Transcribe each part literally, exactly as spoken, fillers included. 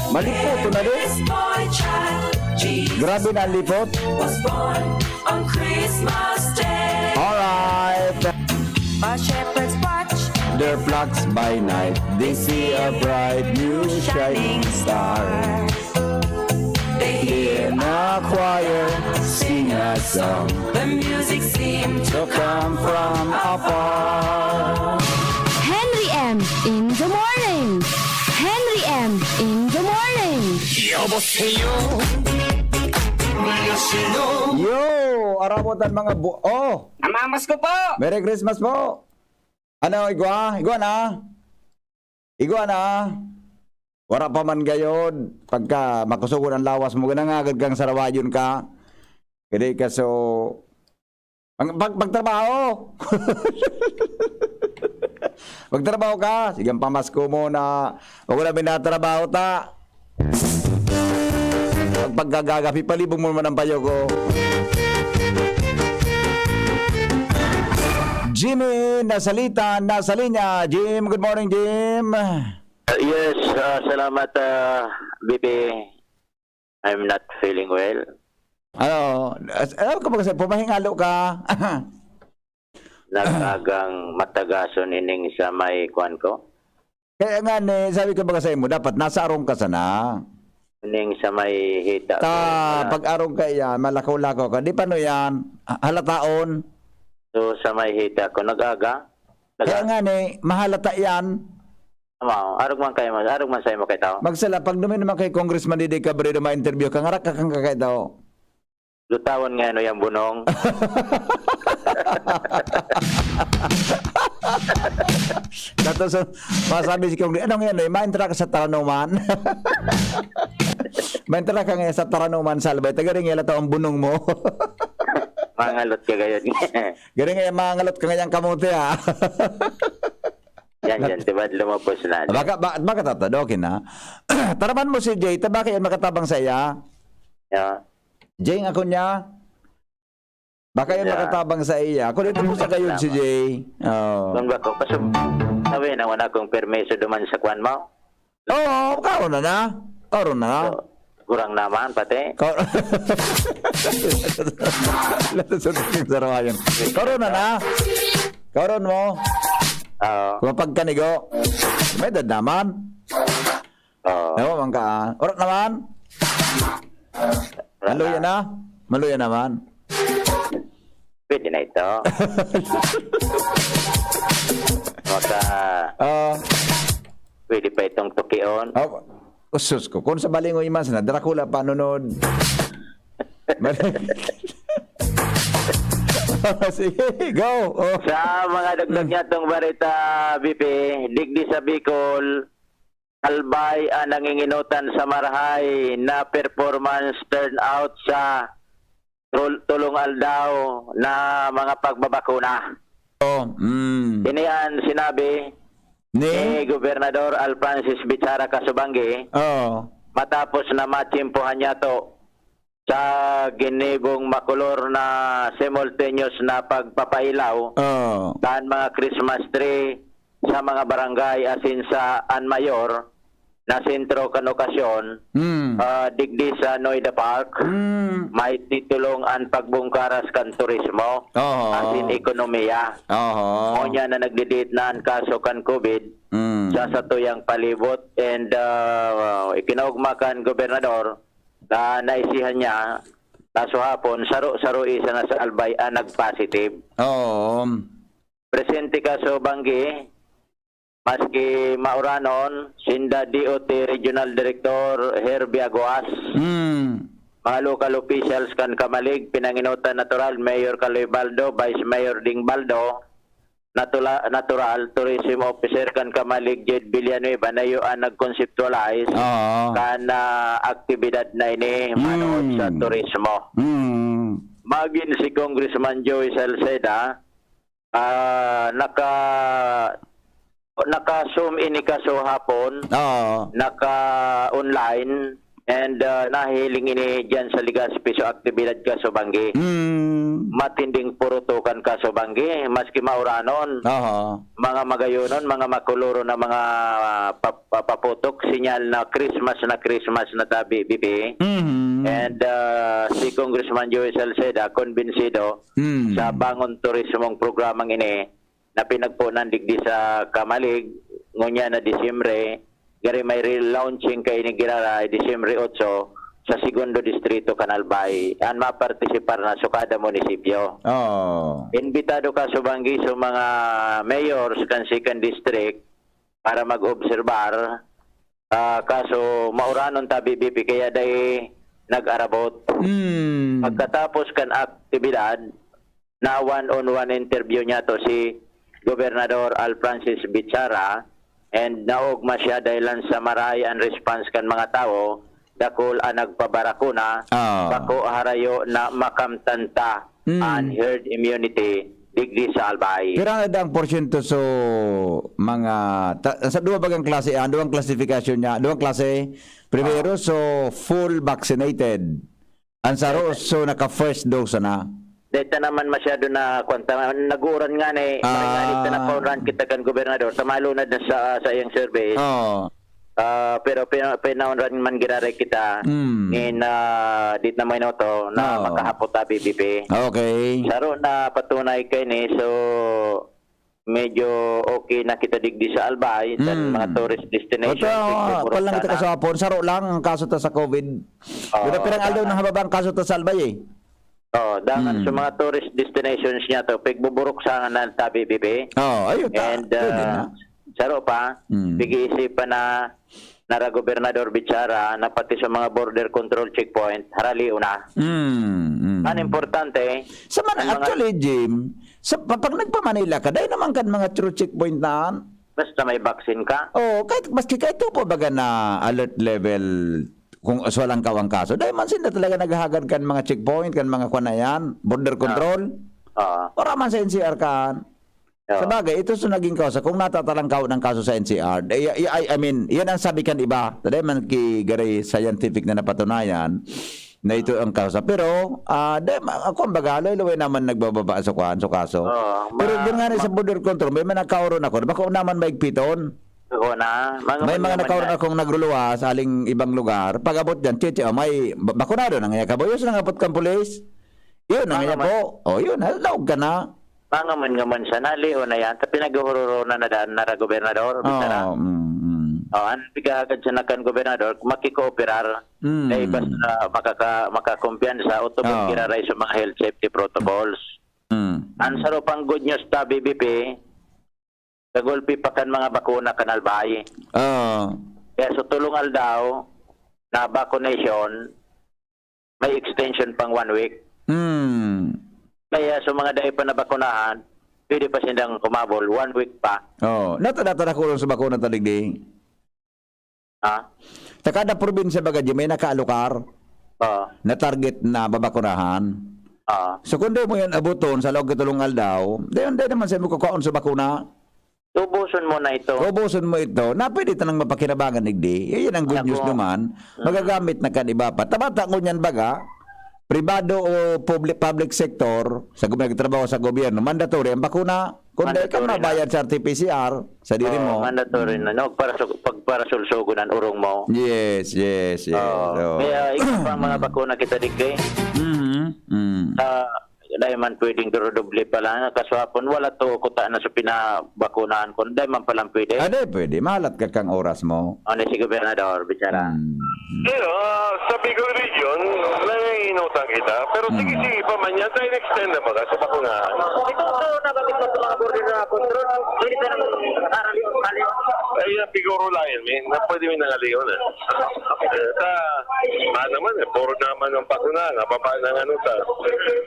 Malipot na din. This boy child, Jesus Grabe na lipot. Was born on Christmas Day. Alright. While shepherds watch their flocks by night, they see a bright new shining star. They hear a choir sing a song. The music seemed to come from afar. Henry M in the morning. Henry M in the morning. 여보세요. 안녕하세요. Yo, aramotan mga bu-, oh, Namamas ko po! Merry Christmas po. Ano, igwa? Igwa na? Igwa na? Wara pa man gayod. Pagka makusugon ang lawas mo, ganangagad kang sarawayon ka. Kaya ka so, ang pag-, pagtrabaho. Magtrabaho ka. Sige, ang pamasko mo na wag ko na minatrabaho ta. Pag pagkagagapi, palibog mo naman ang payo ko. Jimmy, nasalita, nasa linya. Jim, good morning, Jim. Uh, yes, uh, salamat, uh, B P. I'm not feeling well. Ano, as-, ano ka ba kasi, pumahingalo ka? Nagagang matagason ining sa may kwan ko. Kaya nga ni, sabi ko ba kasi mo, dapat nasa arong ka sana. Ining sa may hita ko, Ta, wala. Pag arong ka iyan, malakaw-lakaw ka. Di pa no yan, ha-, halataon. So, sa may hita ko, nagaga? Kaya Naga- nga ni, mahalata yan. Tama, arog man kayo, arog man sa'yo mo kay tao. Magsala, pag dumin naman kay Congressman Didi Cabredo, ma-interview ka, ngarak ka kang kakay tao. Lutawan nga ano yung bunong. Tapos, uh, masabi si Congressman, "Anong yan, eh? Maentra ka sa taranuman?" Maentra ka nga sa taranuman, Salbay. Taga rin nga, ang bunong mo. Mangalot ka gayon. Garing nga, mangalot ka nga yung kamote, ah. Yan, yan. Diba, lumabas na. Baka, ba-, baka tatado, okay na. Taraman mo si Jay, ta baka yan makatabang sa iya. Yeah. Jay, ako niya. Baka yan Yeah. makatabang sa iya. Kung dito mo sa gayon si Jay. Oh. Kung ba ko, kasi sabi na wala akong permiso duman sa kwan mo. Oo, karon na na. Karon na na. So, kurang naman, pati. Kar-, Lato sa tingin sa rawayan. Karon na na. Karon mo. Oo. Kung pagkanigo. May edad naman. Oo. Ewan man ka, ah. Ora naman. Wala Maluya na. na. Maluya naman. Pwede na ito. Maka, Ah. pwede pa itong tukion. Oh, usus ko. Kung sa balingoy man, sa Dracula, panunod. Sige, go. Oh. Sa mga dagdag Mm. niya tong barita, B P, digdi sa Bicol, Albay ang nanginginutan sa marahay na performance turnout sa tul-, tulong aldaw na mga pagbabakuna. Oh, mm. Ini ang sinabi Ni? ni Gobernador Alfrancis Bichara Casubangui Oh. matapos na matsimpuhan niya to sa ginibong makolor na simultaneous na pagpapailaw Oh. kan mga Christmas tree sa mga barangay asin sa An Mayor na sentro kan okasyon, Mm. ah, digdi sa Noida Park, Mm. may titulong an pagbungkaras kan turismo Oho. asin ekonomiya. Oho. Ngunyan na nagdidit na an kaso kan COVID Mm. sa satuyang palibot and, ah, ikinaugma kan gobernador na naisihan niya, kaso hapon, saro-saro isa na sa Albay ang nag-positive. Oo. Presente ka sa Banggi, maski mauranon, sinda D O T Regional Director Herby Aguas, Mm. mga local officials kan Camalig, pinanginutan natural, Mayor Kaloy Baldo, Vice Mayor Ding Baldo, natula-, natural, Tourism Officer kan Camalig, Jed Villanueva, na iyo ang nag-conceptualize Oo. kan, ah, aktibidad na ini, manood sa Mm. turismo. Mm. Magin si Congressman Joey Salceda, ah, naka-, naka-Zoom ini kaso hapon, Oo. naka-online, And, ah, nahihiling ini diyan sa Legazpi, so aktibidad, Kaso Banggi. Mm. Matinding purutukan, Kaso Banggi, maski mauranon. Aha. Mga magayonon, mga makuluro na mga, ah, pa-, pa-, paputok, sinyal na Christmas na Christmas na tabi, B P. Mhm. And, ah, si Congressman Joey Salceda, kumbinsido Mm. sa Bangon Turismong programang ini, na pinagponan digdi sa Camalig, ngunyan na Disyembre, gari may relaunching kaini giraray, Disyembre otso, sa Segundo Distrito kan Albay. An mapartisipar na so kada munisipyo. Oo. Imbitado, Kaso Banggi, so mga mayors kan second district para mag-obserbar. Ah, kaso mauranon tabi, B P, kaya dai nag-arabot. Hmm. Pagkatapos kan aktibidad, na one-on-one interview niya to si Gobernador Alfrancis Bichara, and naogma siya dahil lang sa maray an response kan mga tawo, dakul an nagpabarakuna, Ah. bako harayo na makamtan ta Mm. an herd immunity digdi sa Albay. Pira na ang porsyento so mga ta-, sa duwa bagang klase, ah, duwang klasifikasyon niya, duwang klase. Primero, Ah. so full vaccinated. Ang saro, so naka first dose na. Dahil ta naman masyado na, kwan, ta-, nag-uuran nga ni, Ah. maring nga ni, ta napaunran kita kan gobernador, ta malunad na sa, sa iyang survey. Oo. Ah, pero pina-, pinaunran man giraray kita, Mm. in, ah, dit na minuto na Oo. makahapot ta, B B P. Okay. Saro na patunay kaini, so, medyo okay na kita digdi sa Albay, sa Mm. mga tourist destination, Oto, pigbuburog palang kita sana. Kasapon, saro lang ang kaso ta sa COVID. Oo, Pero pirang aldaw tama. na hababa ang kaso ta sa Albay, eh. Oo, dangan Mm. sa mga tourist destinations niya to, pigbuburok sana na tabi, B B. Oo, ayun, ta-, And, pwede ah, na. saro pa, Mm. pig-iisipan na nara Gobernador Bichara, na pati sa mga border control checkpoint, haralion na. Mm, mm. An importante, Sa man-, ang mga actually, Jim, sa, pa-, pag nagpa-Manila ka, dai naman kan mga through checkpoint na an. Basta may vaccine ka. Oo, kahit, maski kahit po baga na alert level, kung aswal ang kawang kaso, dai man sinda talaga naghahagad kan mga checkpoint, kan mga kwan na yan, border Ah. control. Ah. Para man sa N C R kan. Oo. Sabagay, ito so naging kausa, kung natatalangkaw ng kaso sa N C R, eh, I, I, I mean, yan ang sabi kan iba. Dai man ki gari scientific na napatunayan na ito ang kausa. Pero, ah, dai ma-, kumbaga, luway-luway naman nagbababa sa kwan, sa kaso. Oo, Pero ma-, dun nga na sa ma- border control, may mga nakaoron ako, bako naman maigpiton. Oo na, mga May man mga naman nakaoron na. akong nagruluwas, aling ibang lugar. Pag-abot dyan, chichi, oh, may ba-, bakunado na nga kabayo, sa nangapot kang pulis. Yun, ang Mga iya man. po. Oh, yun, ha, laog ka na. Mga man nga man sana, liho na yan. Sa pinaghururo na nadaan na ra gobernador, Oo, Bichara. mm, mm. Oh, ang pigahagad sa nakan gobernador, makikooperar. Mm. Kay basta makaka-, makakumpiyansa, o tubod Oo. giraray sa mga health safety protocols. Mm. Ang sarupang good news ta, B B P, kagulpi pa kan mga bakuna kan Albay. Oo. Kaya sa tulong aldaw na vaccination, may extension pang one week. Hmm. Kaya sa mga dai pa nabakunahan, pwede pa sindang kumabol, one week pa. Oo. Nata-, nata-, nakulong sa bakuna ta digdi. Ha? Sa kada probinsya baga, di may nakaalokar Oo. na target na babakunahan. Oo. So, kung di mo yan abuton sa laog ka tulong aldaw, di, di naman sa mo kukuhaon sa bakuna. Ubuson mo na ito. Ubuson mo ito, na pwede tanang mapakinabangan, igdi. Iyan ang good Ako. news naman. Mm. Magagamit na kan iba pa. Tabata ngunyan baga, pribado o public, public sector, sa gum-, nagtrabaho sa gobyerno, mandatory ang bakuna. Kung di ka Mandatory na. mabayad sa R T P C R, sa diri Oo, mo. mandatory Mm. na, no? Para sa, pag, para sulsugon ang urong mo. Yes, yes, yes. Oo. Oo. Kaya, ikaw pa, mga bakuna kita, digdi. Mhm. Mm. Ah, dai man pwedeng durudoble pa lang. Kaswapon, wala to kuta na sa pinabakunahan ko. Dai man palang pwede. Ah, di pwede. Mahalat ka kang oras mo. Ano si Gobernador, Bichara? Mm. Pero, ah, sa Bicol Region, nanginginutan kita. Pero sige, Mm. sige pa man yan. Dahil extend na baga sa bakunahan. Ito, ito, nabanggit mo sa mga border na control. Pwede ka nang haralion, haralion. Ay, ah, siguro lang yun, eh. Na pwede may nangalion, eh. Eh, sa, ah, naman, eh, puro naman ang bakunahan. Nababa na ang ano, sa,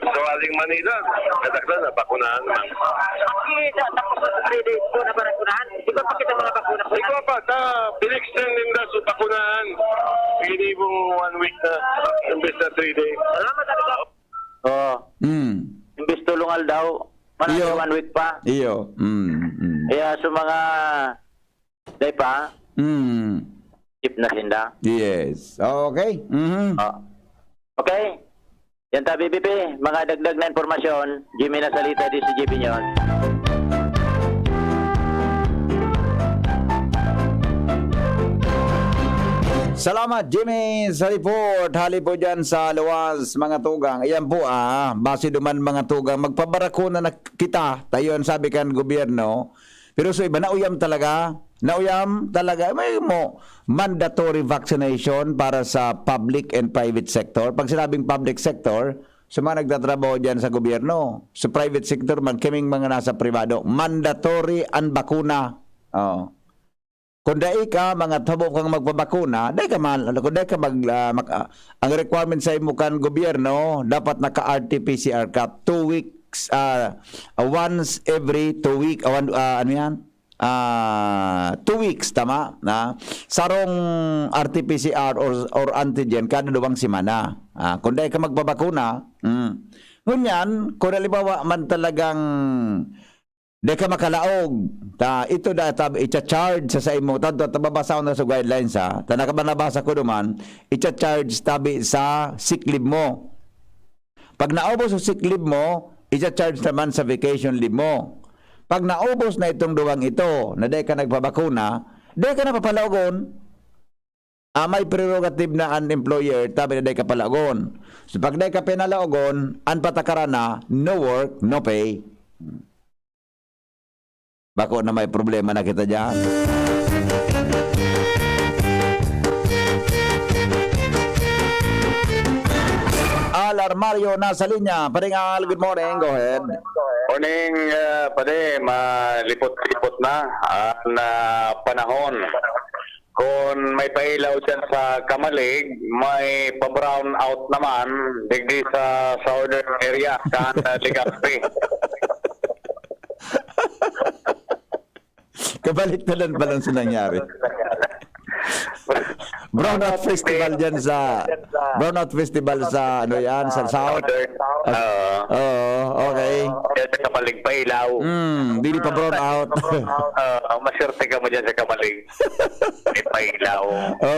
sa Waling Manila. Kadagdagan na, bakunahan naman. Actually, sa, tapos sa three days po na bakunahan, di ba pa kita mga bakuna po? Ikaw pa, ta, pinextend ninda sa bakunahan. Sige, di mong one week na, imbes na three days. Salamat, ano ba? Oo. Mm. Imbes tulong aldaw, man Iyo. one week pa. Iyo. Mm, mm. Kaya sa mga, dai pa, Mm. Chief na sinda. Yes. Okay. Mhm. Oh. Okay. Yan ta, B B P. Mga dagdag na impormasyon, Jimmy na salita di si Jimmy Nyon. Salamat, Jimmy, sa report. Hali po dyan sa luwas, mga tugang. Ayan po, ah, base duman, mga tugang. Magpabarakuna na kita. Tayo ang sabi kan gobyerno. Pero sa iba, nauyam talaga. Nauyam talaga. May mo, mandatory vaccination para sa public and private sector. Pag sinabing public sector, sa mga nagtatrabaho dyan sa gobyerno. Sa private sector man, kaming mga nasa pribado, mandatory ang bakuna. Oh. Kung dai ka, mga tabo kang magpabakuna, dai ka man, kung dai ka mag, ah, mag- ah, ang requirement sa imo kan gobyerno, dapat naka-R T P C R ka two weeks, ah, once every two week, ah, one- ah, ano yan? Ah, two weeks, tama? Na sarong R T P C R or, or antigen kada duwang semana. Ah, kung dai ka magpabakuna, mm. Ngunyan, kung halimbawa man talagang dai ka makalaog, ta ito da tab icha-charge sa, sa imo, tanto ta babasahon na sa guidelines, ha. Ta naka- nabasa ko duman, icha-charge tabi sa sick leave mo. Pag naubos ang sick leave mo, icha-charge naman sa vacation leave mo. Pag naubos na itong duwang ito na dai ka nagpabakuna, dai ka na papalaogon. Ah, may prerogative na an employer, tabi na dai ka palaogon. So, pag dai ka pinalaogon, an patakaran na, no work, no pay. Bako na may problema na kita dyan. Al Armario nasa linya. Paring Al, good morning. Go ahead. Morning, ah, pare. Malipot-lipot na ang ah, panahon. Kung may pailaw dyan sa Kamalig, may pa-brown out naman digdi sa southern area kan ah, Legazpi. Kabaliktaran pa lang sa nangyari. Brownout Festival dyan sa Brownout Festival sa ano yan, sa South. Southern. Oo. Oo, okay. Kaya sa Kamalig pailaw. Hmm, dili pa brownout. Oo, maswerte ka mo dyan sa Kamalig. May pailaw.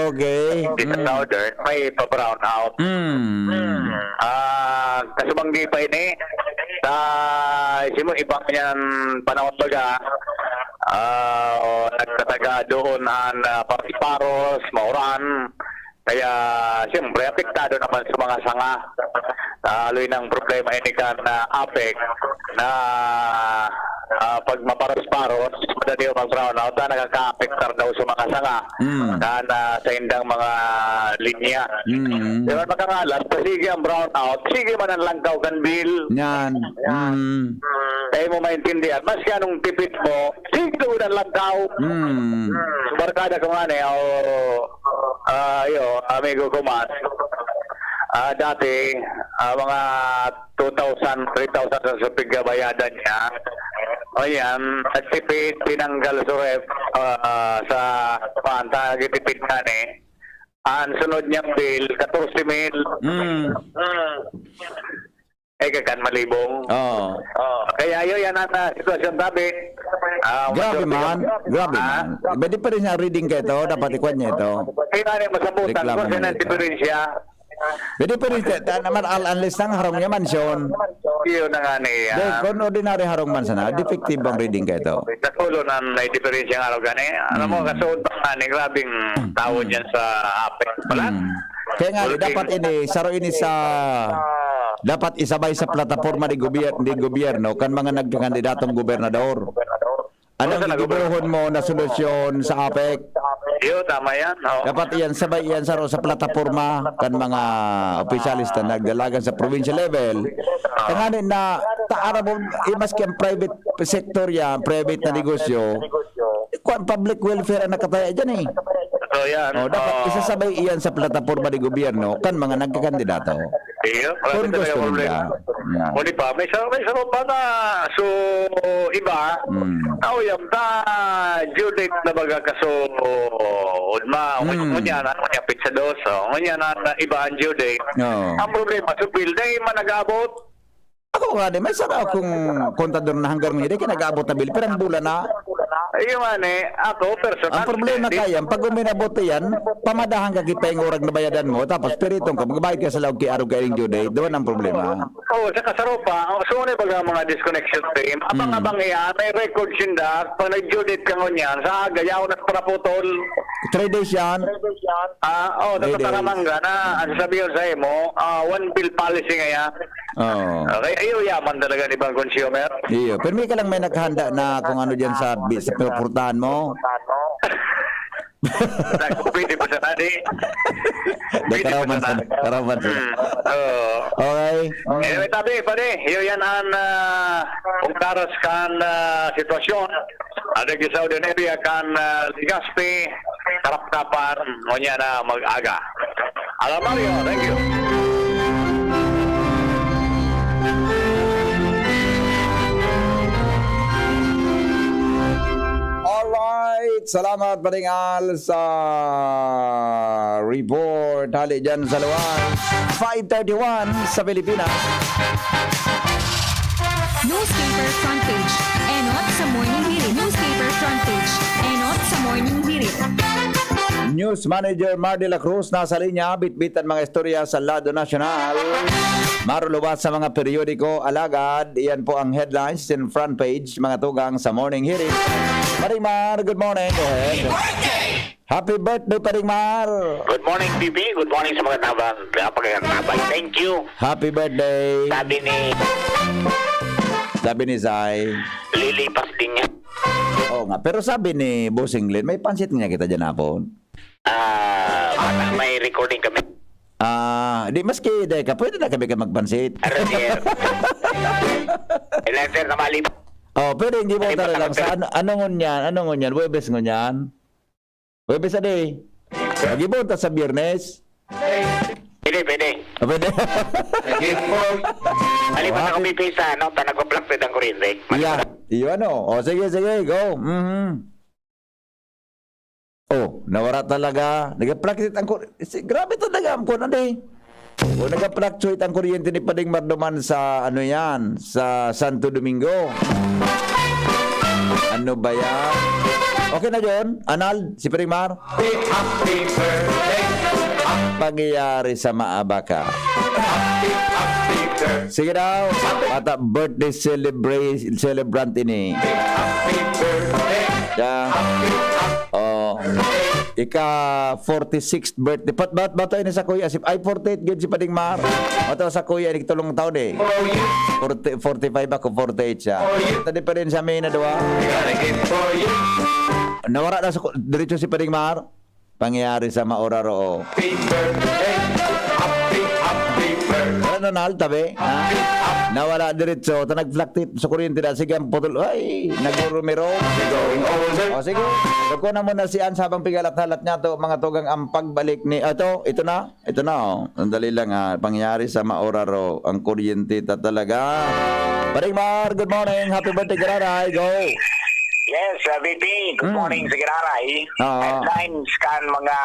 Okay. Di sa Southern, may pa-brown out. Hmm. Ah, kasumanggi pa ini. Sa simo ibang yan panahon baga, ah, o nagtataga doon ang ah, paros-paros, mauran. Kaya, siyempre, apektado naman sa mga sanga. Ah, aloy ng problema ini kan na apek na ah, pag maparos-paros, madali yung mag-brown out, ah, nakaka-apektar daw sa mga sanga. Mm. Kan ah, sa indang mga linya. Mm. Di ba, makangalas, sige ang brown out, sige man ang langkaw kan bill. Yan. Mm. Kaya mo maintindihan, mas anong tipid mo, sige doon ang langkaw. Mm. Barkada ko nga niya, o, ah, yo, amigo ko man, ah, dati, ah, mga two thousand, three thousand sa supig kabayadan niya. O yan, nagtipid, tinanggal sa ref, ah, sa, kuwan, sa nagtipid na ni. Ang sunod niyang bill, katorse mil. Mm. Eh, kakan malibong. Oo. Kaya yun, yan ang ah, sitwasyon, tabi. Ah, Grabe majority man. of- Grabe Ah? man. Pwede pa rin siya reading ka ito. Dapat ikwan niya ito. Kaya nga, masabutan Reklamo ko, siya na ng ito. diferensya. Pwede pa rin siya. Ta- naman, al unless nang harong niya mansyon. Yun na nga niya. Dahil kung ordinary harong man sana, defective ang reading ka ito. Sa tulo na may diferensya nga araw gani. Alam mo, Mm. kasuod pa nga ni, grabing tao dyan sa apek pala. Mm. Kaya nga, dapat ini, saro ini sa, dapat isabay sa plataporma ni gobyerno, ni gobyerno, kan mga nagkakandidatong gobernador. Anong Ano sa gigibohon mo na solusyon sa apek? Yo, tama yan. Oh. Dapat iyan, sabay iyan saro sa plataporma kan mga opisyalis na nagdalagan sa provincial level. Tanganin na, taara mo, eh, maski ang private sector yan, private na negosyo, kwan, public welfare ang nakataya dyan eh. So, yan. Oh, dapat Oh. isasabay iyan sa plataporma ni gobyerno kan mga nagkakandidato. Iyo, Kung grabe talaga gusto problema. nila. Mm. O di ba, may sarong, may sarong pa na, so, iba, Mm. nauyam ta, due date na baga kaso, udma, o Mm. ngunyan, ano niya, pizza dos, o, ngunyan na, na iba ang due date. Oo. Ang problema, so, bill, dahil man nag-abot. Ako nga, di, may saro akong kontador na hanggang ngayon, di ka nag-aabot na bill, pirang bulan na. Iyo nga ni, ako, personal. Ang problema kaya, pag uminabot yan, pamadahan ka ki paingurag na bayadan mo, tapos piritong ka, magbayad ka sa laog ki arog kaining due date, doon ang problema. Oo, sa kasarupa, ang sunod pag ang mga disconnection team, abang-abang iyan, may record sinda, pag nag-due date ka ngunyan, sa aga, yaon na sa paraputol. Three days yan. Ah, oh, Three days. Natatangamangga na, ang sasabihin sa imo, ah, one bill policy nga yan. Oo. Okay, iyo, yaman talaga ni bang consumer. Iyo, pero may ka lang may naghanda na kung ano dyan sa, bi-, sa pinupurtahan mo. Pwede pa sana, di? Di, Pwede pa karaman sana. Sana, karaman sana. Hmm, oo. Okay. Anyway, tabi, pare, iyo yan ang, ah, kung karas kan, ah, sitwasyon. Ang nag-Saudi Arabia kan, ah, Legazpi, Karapkapan, ngunyan na mag-aga. Alam Mario, thank you. Alright, salamat, Paring Al, sa report. Hali dyan sa lugar. Five thirty-one sa Pilipinas. Newspaper front page. Enot sa Morning Hirit. Newspaper front page. Enot sa Morning Hirit. News Manager Mar de la Cruz nasa linya, bitbit an mga istorya sa lado nasyonal. Maruluwas sa mga periodiko, alagad iyan po ang headlines in front page, mga tugang sa Morning Hirit. Paring Mar, good morning. Go ahead. Happy birthday, Paring Mar. Good morning, P P. Good morning sa mga tabang, mga pagkakantabang. Thank you. Happy birthday. Sabi ni Sabi ni Zai. Lilipas din yan. Oo nga. Pero sabi ni Bossing Glenn, may pansit niya kita dyan hapon. Ah, baka may recording kami. Ah, di maski, dai ka, pwede na kami ka magpansit. Ano, sir? Ilan, sir, na mali? Oh, pero hindi mo Hindi pa talagang sa tapos. ano, ano ngunyan, ano ngunyan, Huwebes ngunyan? Huwebes a day. Lagi mo, ta sa Biyernes. Pwede, pwede. Ah, pwede. Halimbawa, Okay. Ako pipisa, no? Ta nagpa-fluctuate ang kuryente. Mali Yeah. pala. Iyo, ano? O, sige, sige, go. Mhm. Oh, nawara talaga. Nag-fluctuate ang kur-, si-, grabe talaga ang kuwan, ano eh. O, nag-fluctuate ang kuryente ni Pading Mar duman sa, ano yan, sa Santo Domingo. Ano ba yan? Okay na, John? Anald, si Pading Mar? Happy, happy birthday. Pangyayari sa maabaka. Happy, happy birthday. Sige daw. Bata birthday celebra-, celebrant ini. Happy birthday. Yeah. Happy, happy Oh. Ika forty-sixth birthday. Pat, bat, bato ini sa kuya. Si, ay, forty-eight gid si Pading Mar. Bato sa kuya, ini tulong taon eh. Forty, forty-five ako, forty-eight siya. Tadi pa rin sa may na duwa. Nawara na sa ku-, diretso si Pading Mar. Pangyayari sa maoraro. Happy birthday. Happy, happy birthday. Ano, Nal, tabi? Ha? Nawala diretso. Ta nag-fluctuate sa kuryente na. Sige, ang putol. Ay, nagurumiro. Going older. O, sige. Loko na muna si Ans habang pigalat-halat niya to, mga tugang ang pagbalik ni, ah, ito, ito na. Ito na, oh. Sandali lang, ah. Pangyayari sa maoraro. Ang kuryente ta talaga. Paring Mar, good morning. Happy birthday, Gararay. Go. Yes, uh, V P. Good Mm. morning, Sir Gararay. Oo. Headlines kan mga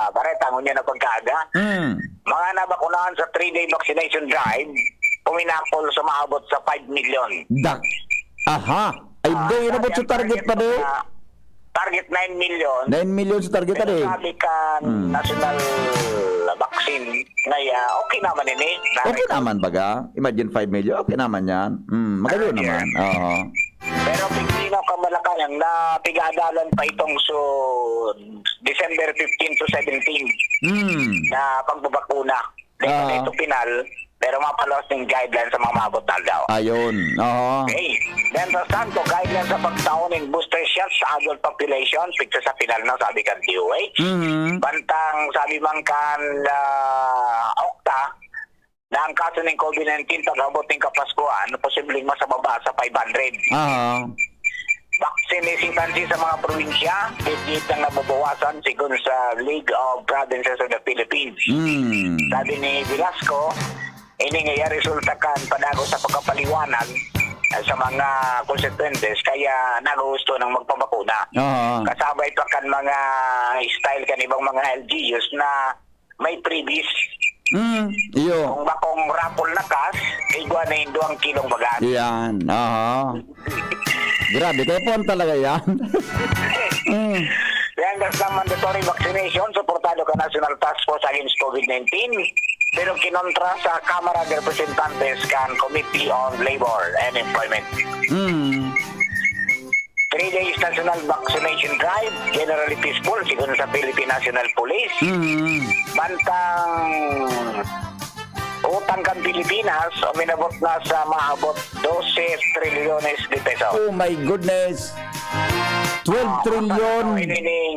bareta ngunyan na pagkaaga. Mm. Mga nabakunahan sa three-day vaccination drive, puminakol sa maabot sa five million. Dak-, aha. Ay, Ah, do, inabot dati sa ang target target pa, do? na, target nine million. Nine million sa target, Pero ano eh? sabi kan Mm. national vaccine na ya, okay naman ini. Na Okay naman, baga. Imagine five million, okay naman yan. Mm, magayon Ah, yeah. naman. Oo. Pero pigmino kan Malacañang na pig-aadalan pa itong so December fifteen to seventeen Mm. na pagbabakuna. Dahil Ah. ito pinal, pero mapaluwas ning guideline sa mga maabot na aldaw. Ayun. Oo. Okay. Then, sa tanto, guideline sa pagtao ning booster shot sa adult population, pigsa sa pinal na, sabi kan D O H. Mhm. Bantang, sabi man kan, ah, okta, na ang kaso ning COVID nineteen pag-abot ning Kapaskuhan, posibleng mas mababa sa five hundred. Aha. Vaccine hesitancy sa mga probinsya, bitbit ang nababawasan, sigon sa League of Provinces of the Philippines. Mm. Sabi ni Velasco, ini nga resulta kan padagos sa pagkapaliwanag, eh, sa mga konstituyentes, kaya nagugusto nang magpabakuna. Oo. Kasabay pa kan mga style kan ibang mga L G Us na may freebies. Mm, iyo. Kung bakong raffle na cash, igwa na yung duwang kilong bagan. Yan, aha. Grabe, kaya puwan talaga yan. Mm. Yan, basta mandatory vaccination, suportado ka National Task Force Against COVID nineteen, pero kinontra sa Kamara de Representantes kan Committee on Labor and Employment. Mm. Three days national vaccination drive, generally peaceful, sigon sa Philippine National Police. Mm. Bantang utang kan Pilipinas, uminabot na sa maabot dose trilyones de pesos. Oh my goodness! Twelve Ah, trilyon! Ano, ini ning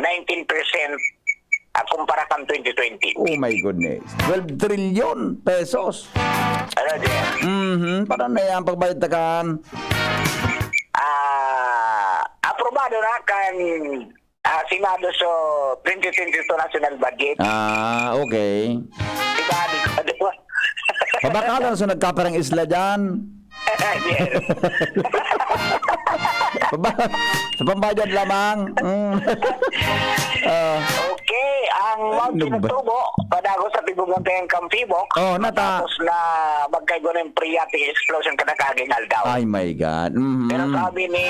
nineteen percent, ah, kumpara kan twenty twenty. Oh my goodness! Twelve trilyon pesos! Ano, Jeff? Mhm. Paano na yan? Pagbayad ta kan? Ah, aprobado na kan, ah, Senado so twenty twenty-two national budget. Ah, okay. Diba, di ko, di ba? Pabakala na sa nagkaparang isla dyan. Yes. Paba-, sa pambayad lamang. Mm. Ah. Okay, ang Ay, Mount nagba- Pinatubo, padagos sa Tibugon Tayang Kampibok, Oh, nata- tapos na magkaigo ng phreatic explosion kada kaging aldaw. Ay, my God. Mhm. Pero sabi ni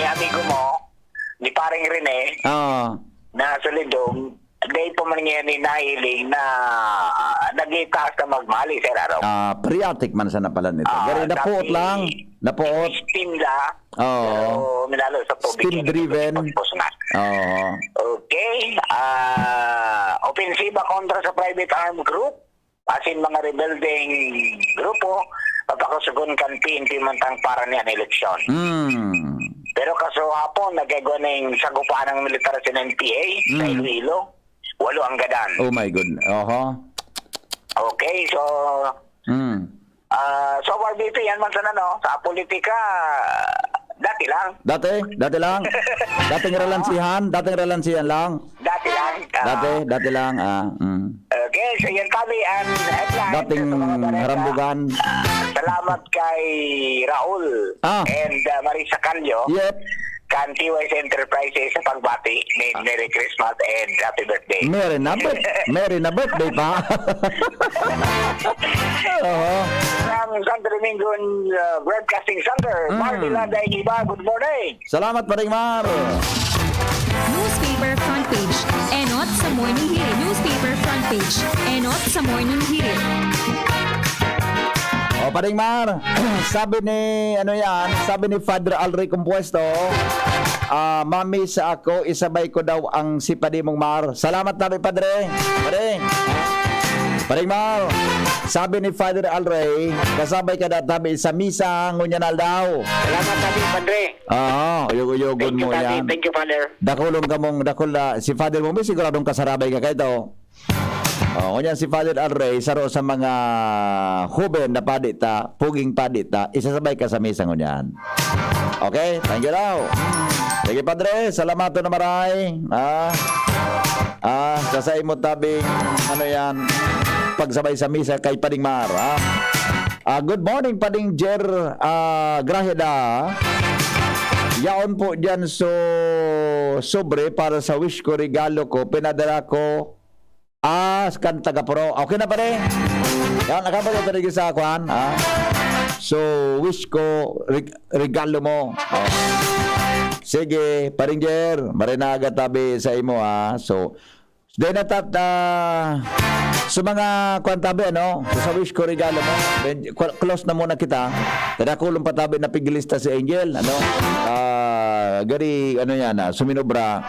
amigo mo, ni Paring Rene, Ah. na sa Lidong, dahil pa man ngayon ni nahiling na nagitaas na magmali, Sir Aaron. Ah, phreatic man sana pala nito. Ah, Gari, napuot dati, lang. Napuot. Steam la, Oo. pero minalo sa tubig. Steam yan, driven. Pagpos na. Oo. Okay. Ah, opensiba kontra sa private armed group, asin mga rebeldeng grupo, papakasugon kan P N P mantang para niyan eleksyon. Mm. Pero kaso hapon, nagkagwa ning sagupa ng militar sa N P A sa Mm. Iloilo. Walo ang gadan. Oh my God. Oho. Okay, so, Mm. ah, so far, B P, yan man sana, no? Sa politika, dati lang. Dati? Dati lang? Dating ralansihan? Dating ralansihan lang? Dati lang. Ah. Dati, dati lang. Ah, mm. Okay, so yan kami ang headline Dating sa mga balita. Harambugan. Salamat kay Raul Ah. and, ah, Marisa Calio. Yep. Kan T Y S Enterprises sa pagbati ni Ah. Merry Christmas and Happy Birthday. Merry na birth-, Merry na birthday pa. Oo. From Santo Domingo, uh, Broadcasting Center, Mm. Marvin Landay Iba, good morning. Salamat, Paring Mar. Newspaper front page. Enot sa Morning Hirit. Newspaper front page. Enot sa Morning Hirit. O, Paring Mar, sabi ni, ano yan, sabi ni Father Alric Compuesto, ah, "Mamisa ako, isabay ko daw ang si Padre mong Mar." Salamat tabi, Padre. Padre. Paring Mar, sabi ni Father Alric, kasabay ka daw tabi sa misa, ngunyan aldaw. Salamat tabi, Padre. Oo, uyog-uyogon Thank you, mo Daddy. yan. Thank you, Father. Dakulon kamong, dakula, si Father mo, may siguradong kasarabay ka kaito. Oh, ngunyan si Father Alric, saro sa mga hoben na padi ta, puging padi ta, isasabay ka sa misa ngunyan. Okay, thank you daw. Sige, Padre, salamaton na maray. Ah, ah, sa saimo tabing, ano yan, pagsabay sa misa kay Pading Mar, ha? Ah, good morning, Pading Jer, ah, Graheda. Yaon po dyan so sobre para sa wish ko, regalo ko, pinadala ko, ah, kan taga Puro. Okay na, pare? Yan, nakabalik na rin sa kwan, ha? So, wish ko, reg-, regalo mo. Oh. Sige, Paring Jer, marinaga tabi sa imo, ha? So, Dahil natat-, ah, sa mga kwan tabi, ano, sa wish ko, regalo mo, then, cl-, close na muna kita. Tadakulong patabi na pigilista si Angel, ano, ah, gari, ano yan, ah, suminobra.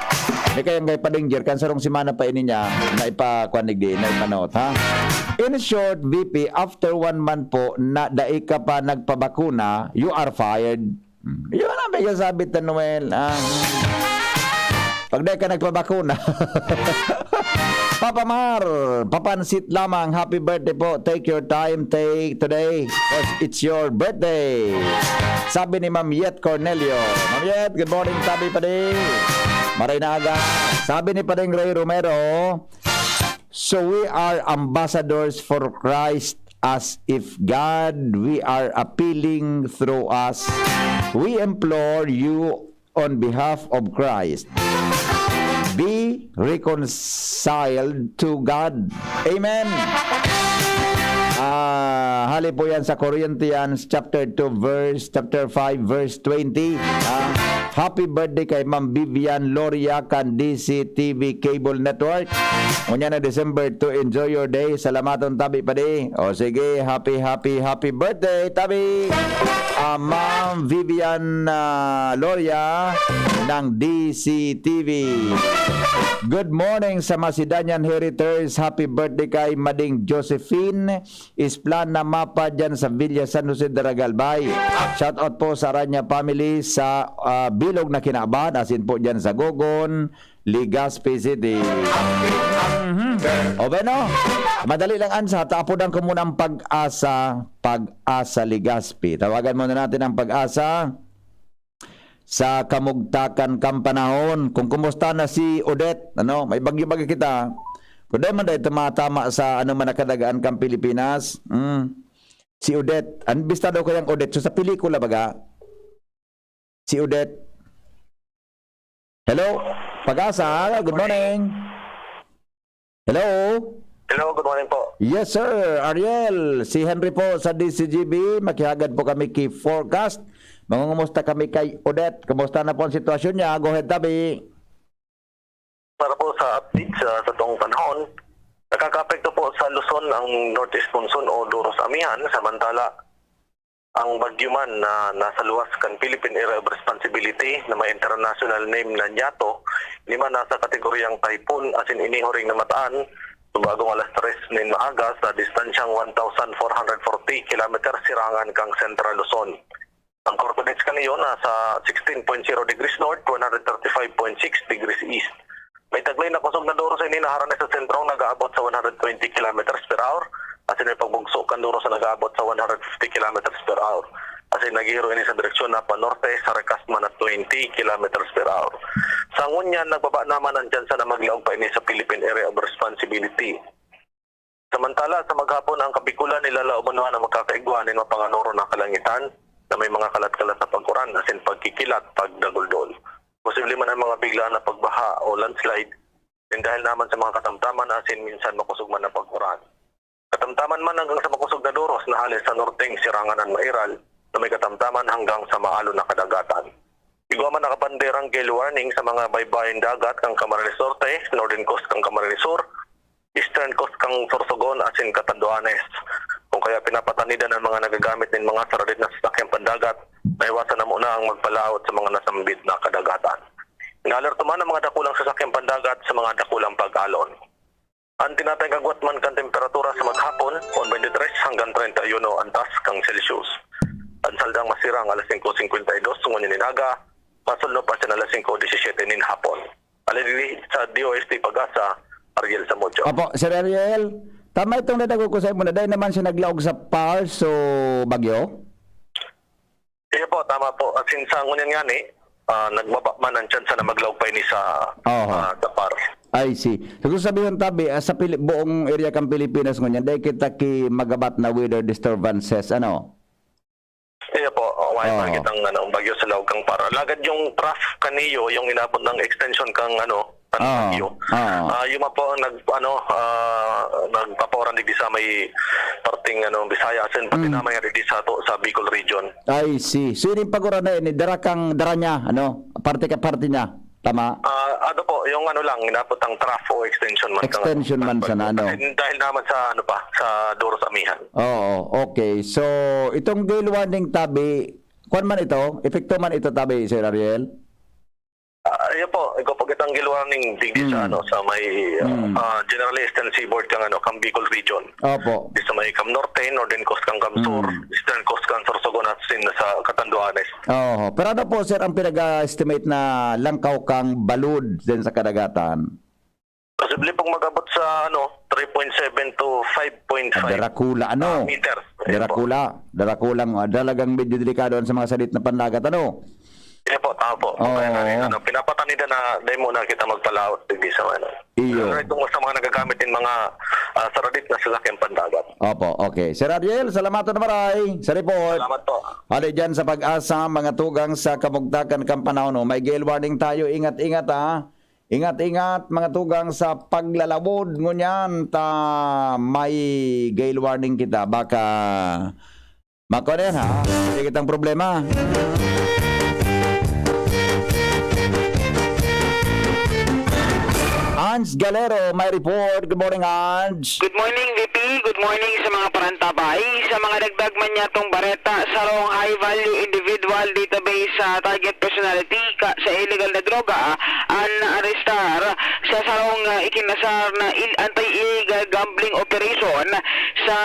May kayang kay Padanger, kan sarong semana pa ini niya, na ipakwan digdi, na ipanot, ha? In short, V P, after one month po, na dai ka pa nagpabakuna, you are fired. Hmm. Yun ang may sabi ta, Noel. Ah. Pag di ka nagpabakuna. Papa Mar, papansit lamang. Happy birthday po. Take your time. Take today. 'Cause it's your birthday. Sabi ni Ma'am Yet Cornelio. Ma'am Yet, good morning. Tabi pa di. Maray na aga. Sabi ni Padeng Ray Romero, So we are ambassadors for Christ, as if God, we are appealing through us. We implore you on behalf of Christ. Be reconciled to God. Amen. Ah, hali po yan sa Corinthians chapter two, verse, chapter five, verse twenty. Ah, happy birthday kay Ma'am Vivian Loria kan D C T V Cable Network. Unya na December two, enjoy your day. Salamaton tabi pa di. O sige, happy, happy, happy birthday, tabi. Ah, Ma'am Vivian, ah, Loria ng D C T V. Good morning sa Macedonian Heritage. Happy birthday kay Mading Josephine Isplana Mapa dyan sa Villa San Jose, Daragalbay. Shout out po sa Aranya family sa, ah, Bilog na Kinaban, asin po dyan sa Gogon, Legazpi City. Mhm. O, bueno, madali lang, Ansa. Tapodan ko muna ang Pag-asa, Pag-asa Legazpi. Tawagan muna natin ang Pag-asa sa kamugtakan kan panahon. Kung kumusta na si Odette, ano, may bagyo-bagyo kita. Kung dahil man dahil tumatama sa ano man nakadagaan kang Pilipinas, mm, si Odette, ang bista daw kayang Odette, so sa pelikula baga, si Odette. Hello? Pag-asa, good morning. Hello? Hello, good morning po. Yes, sir. Ariel, si Henry po sa D C G B. Makihagad po kami ki forecast. Mangungumusta kami kay Odette. Kumusta na po ang sitwasyon niya? Go ahead, tabi. Para po sa update sa, sa tuong panahon, nakakaapekto po sa Luzon ang northeast monsoon o Duros Amihan, samantala ang bagyo man na nasa luwas kan Philippine Area of Responsibility na may international name na Nyato, ini man nasa kategoryang typhoon asin inihuring na mataan subagong alas tres nin maaga sa distansyang one thousand four hundred forty kilometers sirangan kan Central Luzon. Ang coordinates kaniyo nasa sixteen point zero degrees north, one hundred thirty-five point six degrees east. May taglay na kusog na duros ini na harani sa sentrong nag-aabot sa one hundred twenty kilometers per hour, asin may pagbugso kan duros na nag-aabot sa one hundred fifty kilometers per hour. Asin naghihiro ini sa direksyon na panorte sa rekas man na twenty kilometers per hour. Sa ngunyan, nagbaba naman ang tsansa na maglaog pa ini sa Philippine Area of Responsibility. Samantala, sa maghapon, ang Kabikulan nilalaoban na magkakaigwa nin mapanganoro na kalangitan na may mga kalat-kalat na pag-uran asin pagkikilat, pagdaguldol. Posible man ang mga biglaan na pagbaha o landslide, nin dahil naman sa mga katamtaman asin minsan makusog man na pag-uran. Katamtaman man hanggang sa makusog na duros na hali sa norteng sirangan an mairal na may katamtaman hanggang sa maalon na kadagatan. Igwa man nakabanderang gale warning sa mga baybayon dagat kan Camarines Norte, Northern Coast kan Camarines Sur, Eastern Coast kan Sorsogon asin Catanduanes. Kung kaya pinapatanidan ang mga nagagamit nin mga saradit na sasakyang pandagat, maiwasan na muna ang magpalaot sa mga nasambit na kadagatan. Inaalerto man ang mga dakulang sasakyang pandagat sa mga dakulang pag-alon. Ang tinatayang agwat man kan temperatura sa maghapon, one twenty-three hanggang treinta y uno ang taas kan Celsius. Ang saldang masirang alas singko singkwenta y dos ngunyan nin aga, masulno pa siya alas singko disisiyete nin hapon. Alagad sa D O S T Pag-asa, Ariel Samudio. Opo, Sir Ariel, tama itong nadago ko sa imo na dahil naman siya naglaog sa PAR, so bagyo? Iyo po, tama po. As in, sa ngunyan nga ni, ah, nagbaba man ang tsansa na maglaog pa ini sa, Oho. ah, sa PAR. I see. So, kung sabihin tabi, ah, sa Pili-, buong area kang Pilipinas ngunyan, dahil kita ki magabat na weather disturbances, ano? Iyo po, oh, may Oo. makikita ang, ano, bagyo sa laog kang PAR. Lagad yung trough kaniyo, yung inabot ng extension kang, ano, kang Oo. bagyo. Oo. Ah, yun man po ang nag-, ano, ah, nagpapaoran digdi sa may parting, ano, Visayas, and pati Mm. na may digdi sa to, sa Bicol region. I see. So, yun yung pag-uran na yun, eh, dara kang, dara niya, ano? Parte ka, parte niya. Tama? Ah, ano po, yung ano lang, inabot ang trough o extension man kang Extension man kang sana, ano? Dahil, dahil naman sa, ano pa, sa Duros Amihan. Oo, okay. So, itong gale warning tabi, kwan man ito? Epekto man ito tabi, Sir Ariel? Ah, yun po, ikaw po kitang gale warning digdi sa, Mm. ano, sa may, ah, Mm. ah, generally eastern seaboard kang, ano, kang Bicol region. Opo. Di sa may Cam Norte, Northern Coast kang Cam Sur, Mm. Eastern Coast kang Sorsogon at sin-, sa Catanduanes. Oho. Pero ano po, sir, ang pinag-estimate na langkaw kang balod din sa kadagatan? Posible pong mag-abot sa, ano, three point seven to five point five Ah, Dracula, ano? ah, meters. Ayun po. Dracula. Dracula, ah, talagang medyo delikado sa mga salit na pandagat, ano? Iyo po, tama po. Oo. Kaya nga rin, ano, pinapatanidan na dahil muna kita magpalaot digdi sa, ano. Iyo. Lalo na itong sa mga nagagamit ng mga, ah, saradit na sasakyan pandagat. Opo, okay. Sir Ariel, salamat na maray sa report. Salamat po. Hali dyan sa Pag-asa, mga tugang sa kamugtakan kan panahon, oh. May gale warning tayo. Ingat-ingat, ha. Ingat-ingat, mga tugang, sa paglalawod ngunyan ta may gale warning kita. Baka makuha na yan, ha? Hindi kitang problema. Ange Galero, may report. Good morning, Ange. Good morning, V P. Good morning sa mga parantabay. Sa mga dagdag man niyatong bareta, sarong high-value individual database sa target personality ka, sa illegal na droga, an naarestar sa sarong, ah, ikinasar na il-, anti-illegal gambling operation sa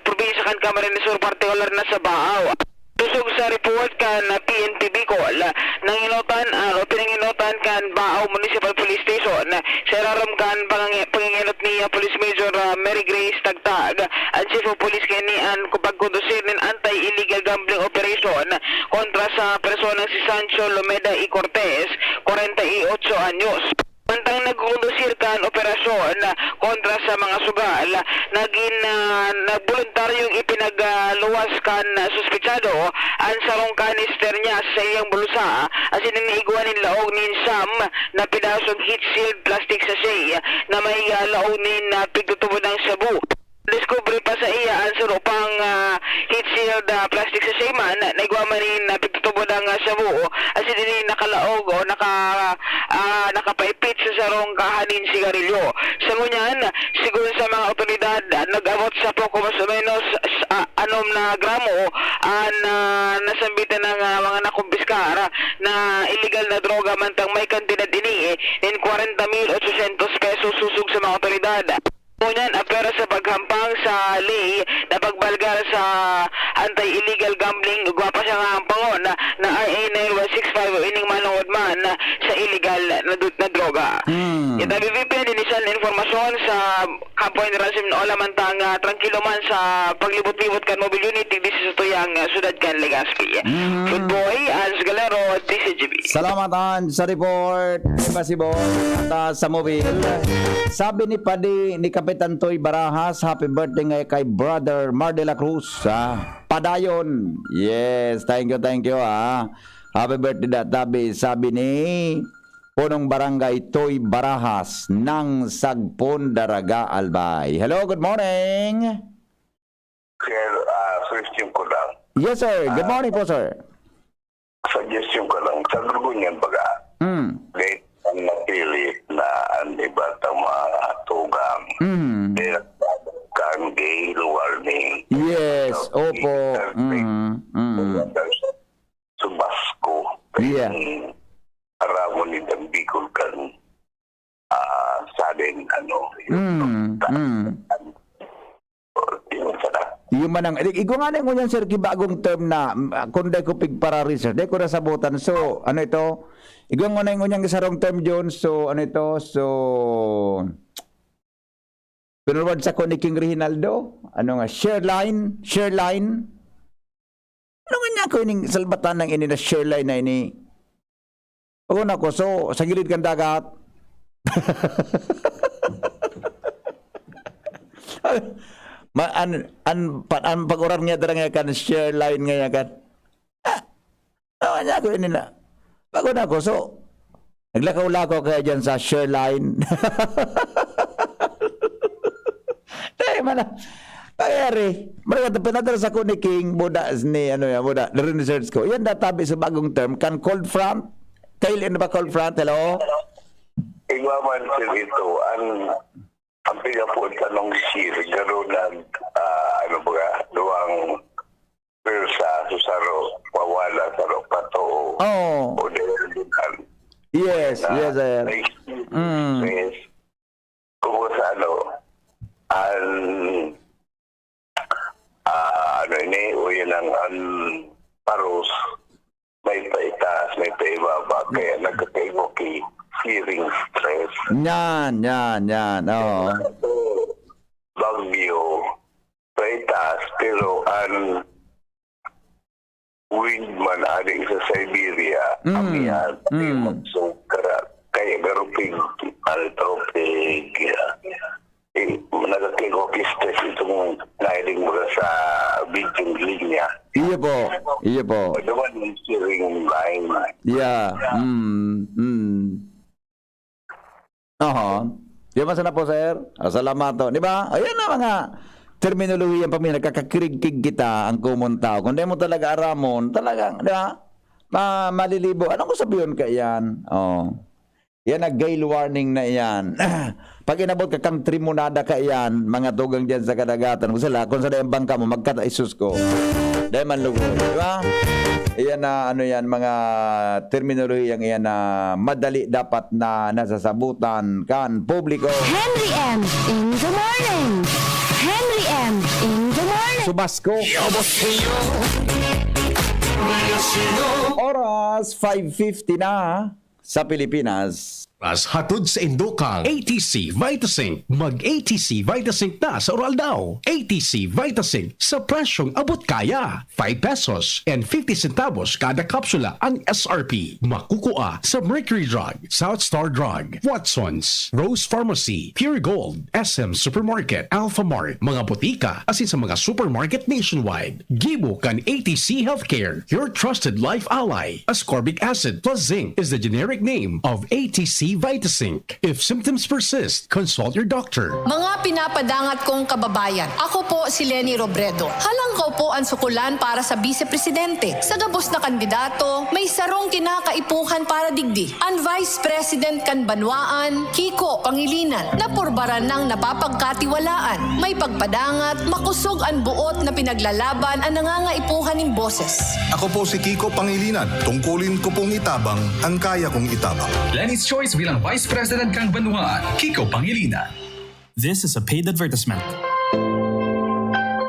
probinsya kan Camarines Sur, partikular na sa Baao. Tusog sa report kan P N P Bicol, nanginutan, ah, o pinanginutan kan Baao Municipal Police Station sa irarom kan pangangi-, pangingenot ni, ah, Police Major, ah, Mary Grace Tagtag, an Chief of Police kaini an ku-, pagkondusir nin anti-illegal gambling operation kontra sa personang si Sancho Lomeda y Cortez, kwarenta y ocho anyos. Mantang nagkondusir kan operasyon kontra sa mga sugal, nagin, ah, nagboluntaryong ipinagluwas kan suspetsado an sarong kanister niya sa iyang bulsa, asin igwa nin laog nin siyam na pedasong heat-sealed plastic sachet na may, ah, laog nin, ah, pigtutubod na shabu. Diskubre pa saiya an saro pang, ah, heat-sealed, ah, plastic sachet man na igwa man nin, ah, pigtutubod na shabu, asin ini nakalaog o naka-, ah, nakapaipit sa sarong kaha nin sigarilyo. Sa ngunyan, sigon sa mga otoridad, ah, nag-abot sa poko mas o menos, ah, anom na gramo an, ah, nasambitan na, ah, mga nakumpiskar na illegal na droga, mantang may kantidad ini, eh, nin kwarenta mil otsosyentos pesos, sosog sa mga otoridad. Ngunyan, apwera sa paghampang sa ley na pagbalgar sa anti-illegal gambling, igwa pa siyang hahampangon na R A nine one six five o ining manongod man sa illegal na du-, na droga. Hmm. Kita, V P N, inisyal na impormasyon sa Kampo General Simon Ola, mantang, ah, trangkilo man sa paglibot-libot kan mobile unit digdi sa satuyang, ah, syudad kan Legazpi. Mhm. Food Boy, Ange Galero, D Z G B. Salamat, Ange, sa report. Diba si Boy? At, ah, sa mobile. Sabi ni Padi, ni Kapitan Toy Barajas, "Happy birthday nga kay Brother Mar de la Cruz, ah, padayon." Yes, thank you, thank you, ah. Happy birthday, da-, tabi, sabi ni Punong Barangay Toy Barajas ng Sagpon, Daraga, Albay. Hello, good morning. Sir, ah, question ko lang. Yes, sir. Good Ah, morning po, sir. Suggestion ko lang. Sa grupo niyan, baga, Mm. dahil ang napili na ang iba tang mga tugang, Mm. dahil kan gale warning. Yes, So, opo. perfect. Mm, mm. Subasco. Yeah. Kaya, aramon ni Dambikol kan, ah, sudden, ano, Mm, mm. Yung sana. Iyo man ang, i-, igwa ngani ngunyan, sir, ki bagong term na, mm, ah, kung dai ko pigpara-research, dai ko nasabotan. So, ano ito? Igwa ngani ngunyan sarong term, John. So, ano ito? So, pinurwad sako ni King Reginaldo. Ano nga? Share line? Share line? Ano nga niya ako ining salbatan ng ini na share line na ini? Ako na ko, so, sa gilid kan dagat. Ma-, an, an, pa-, an pag-urar niya dara nga kan share line nga yan kan. Ah, ano nga niya ako ini na? Bago na ako, so, naglakaw-lakaw kaya dyan sa share line. Dai man na. Pangyari, maragat pinadala sako ni King, buda ni, ano yan, buda, na-research ko. Yan, databi sa bagong term, kan cold front. Kail, ano ba cold front? Hello? Igwa man, sir, ito, ang, ang pigapon sa nung shear, garo nag, ah, ano ba, duwang pwersa, susaro, pawala, saro, pato, Oo. o dahil Yes, na, yes, sir. na Mm. stress. Kung sa ano, ang, ah, ano ini, o yun ang, ang paros, may paitaas, may paibaba, kaya nagkakaiba kay fearing stress. Yan, yan, yan. Oo. So, Baguio, paitaas, pero ang wind man adi sa Siberia, Mm. amihan, Mm. so, kara-, kaya garupig, altropig, ah, eh, nagkakaiba kay stress itong nailing mga sa bidyong linya. Iyo po. Iyo po. Duman yung steering line. Yeah. Mm. Mm. Oho. Di ba sana po, sir? Ah, salamat to. Di ba? Ayan na mga terminolohiya pa, may nagkakakirigkig kita, ang common tao. Kung di mo talaga aramon, talagang, di ba? Ma-, malilibo. Anong ko sabihin ka yan? Oh. Yan na, gale warning na yan. Pag inabot ka kang trimonada ka yan, mga tugang dyan sa kadagatan, kung sala, kung sa dayang bangka mo, magkata, "Isus ko." Dahil man lugod, di ba? Iyan na, ano yan, mga terminolohiyang iyan na madali dapat na nasasabutan kan publiko. Henry M in the morning. Henry M in the morning. Subasko. Oras, five fifty na sa Pilipinas. Mas hatod sa indukang A T C Vitasync. Mag A T C Vitasync na sa Uraldaw. A T C Vitasync sa presyong abot kaya. Five pesos and fifty centavos kada kapsula ang S R P. Makukua sa Mercury Drug, South Star Drug, Watson's, Rose Pharmacy, Pure Gold, S M Supermarket, Alphamart, mga botika, asin sa mga supermarket nationwide. Gibo kan A T C Healthcare, your trusted life ally. Ascorbic acid plus zinc is the generic name of A T C Vitasync. If symptoms persist, consult your doctor. Mga pinapadangat kong kababayan, ako po si Leni Robredo. Halangkaw po an sukulan para sa bise presidente. Sa gabos na kandidato, may sarong kinakaipuhan para digdi. An Vice President kan banwaan, Kiko Pangilinan, na purbaran nang napapagkatiwalaan. May pagpadangat, makosog an buot na pinaglalaban an nangangaipuhan nin boses. Ako po si Kiko Pangilinan. Tungkulin ko pong itabang an kaya kong itabang. Leni's Choice bilang Vice President kan banwaan, Kiko Pangilinan. This is a paid advertisement.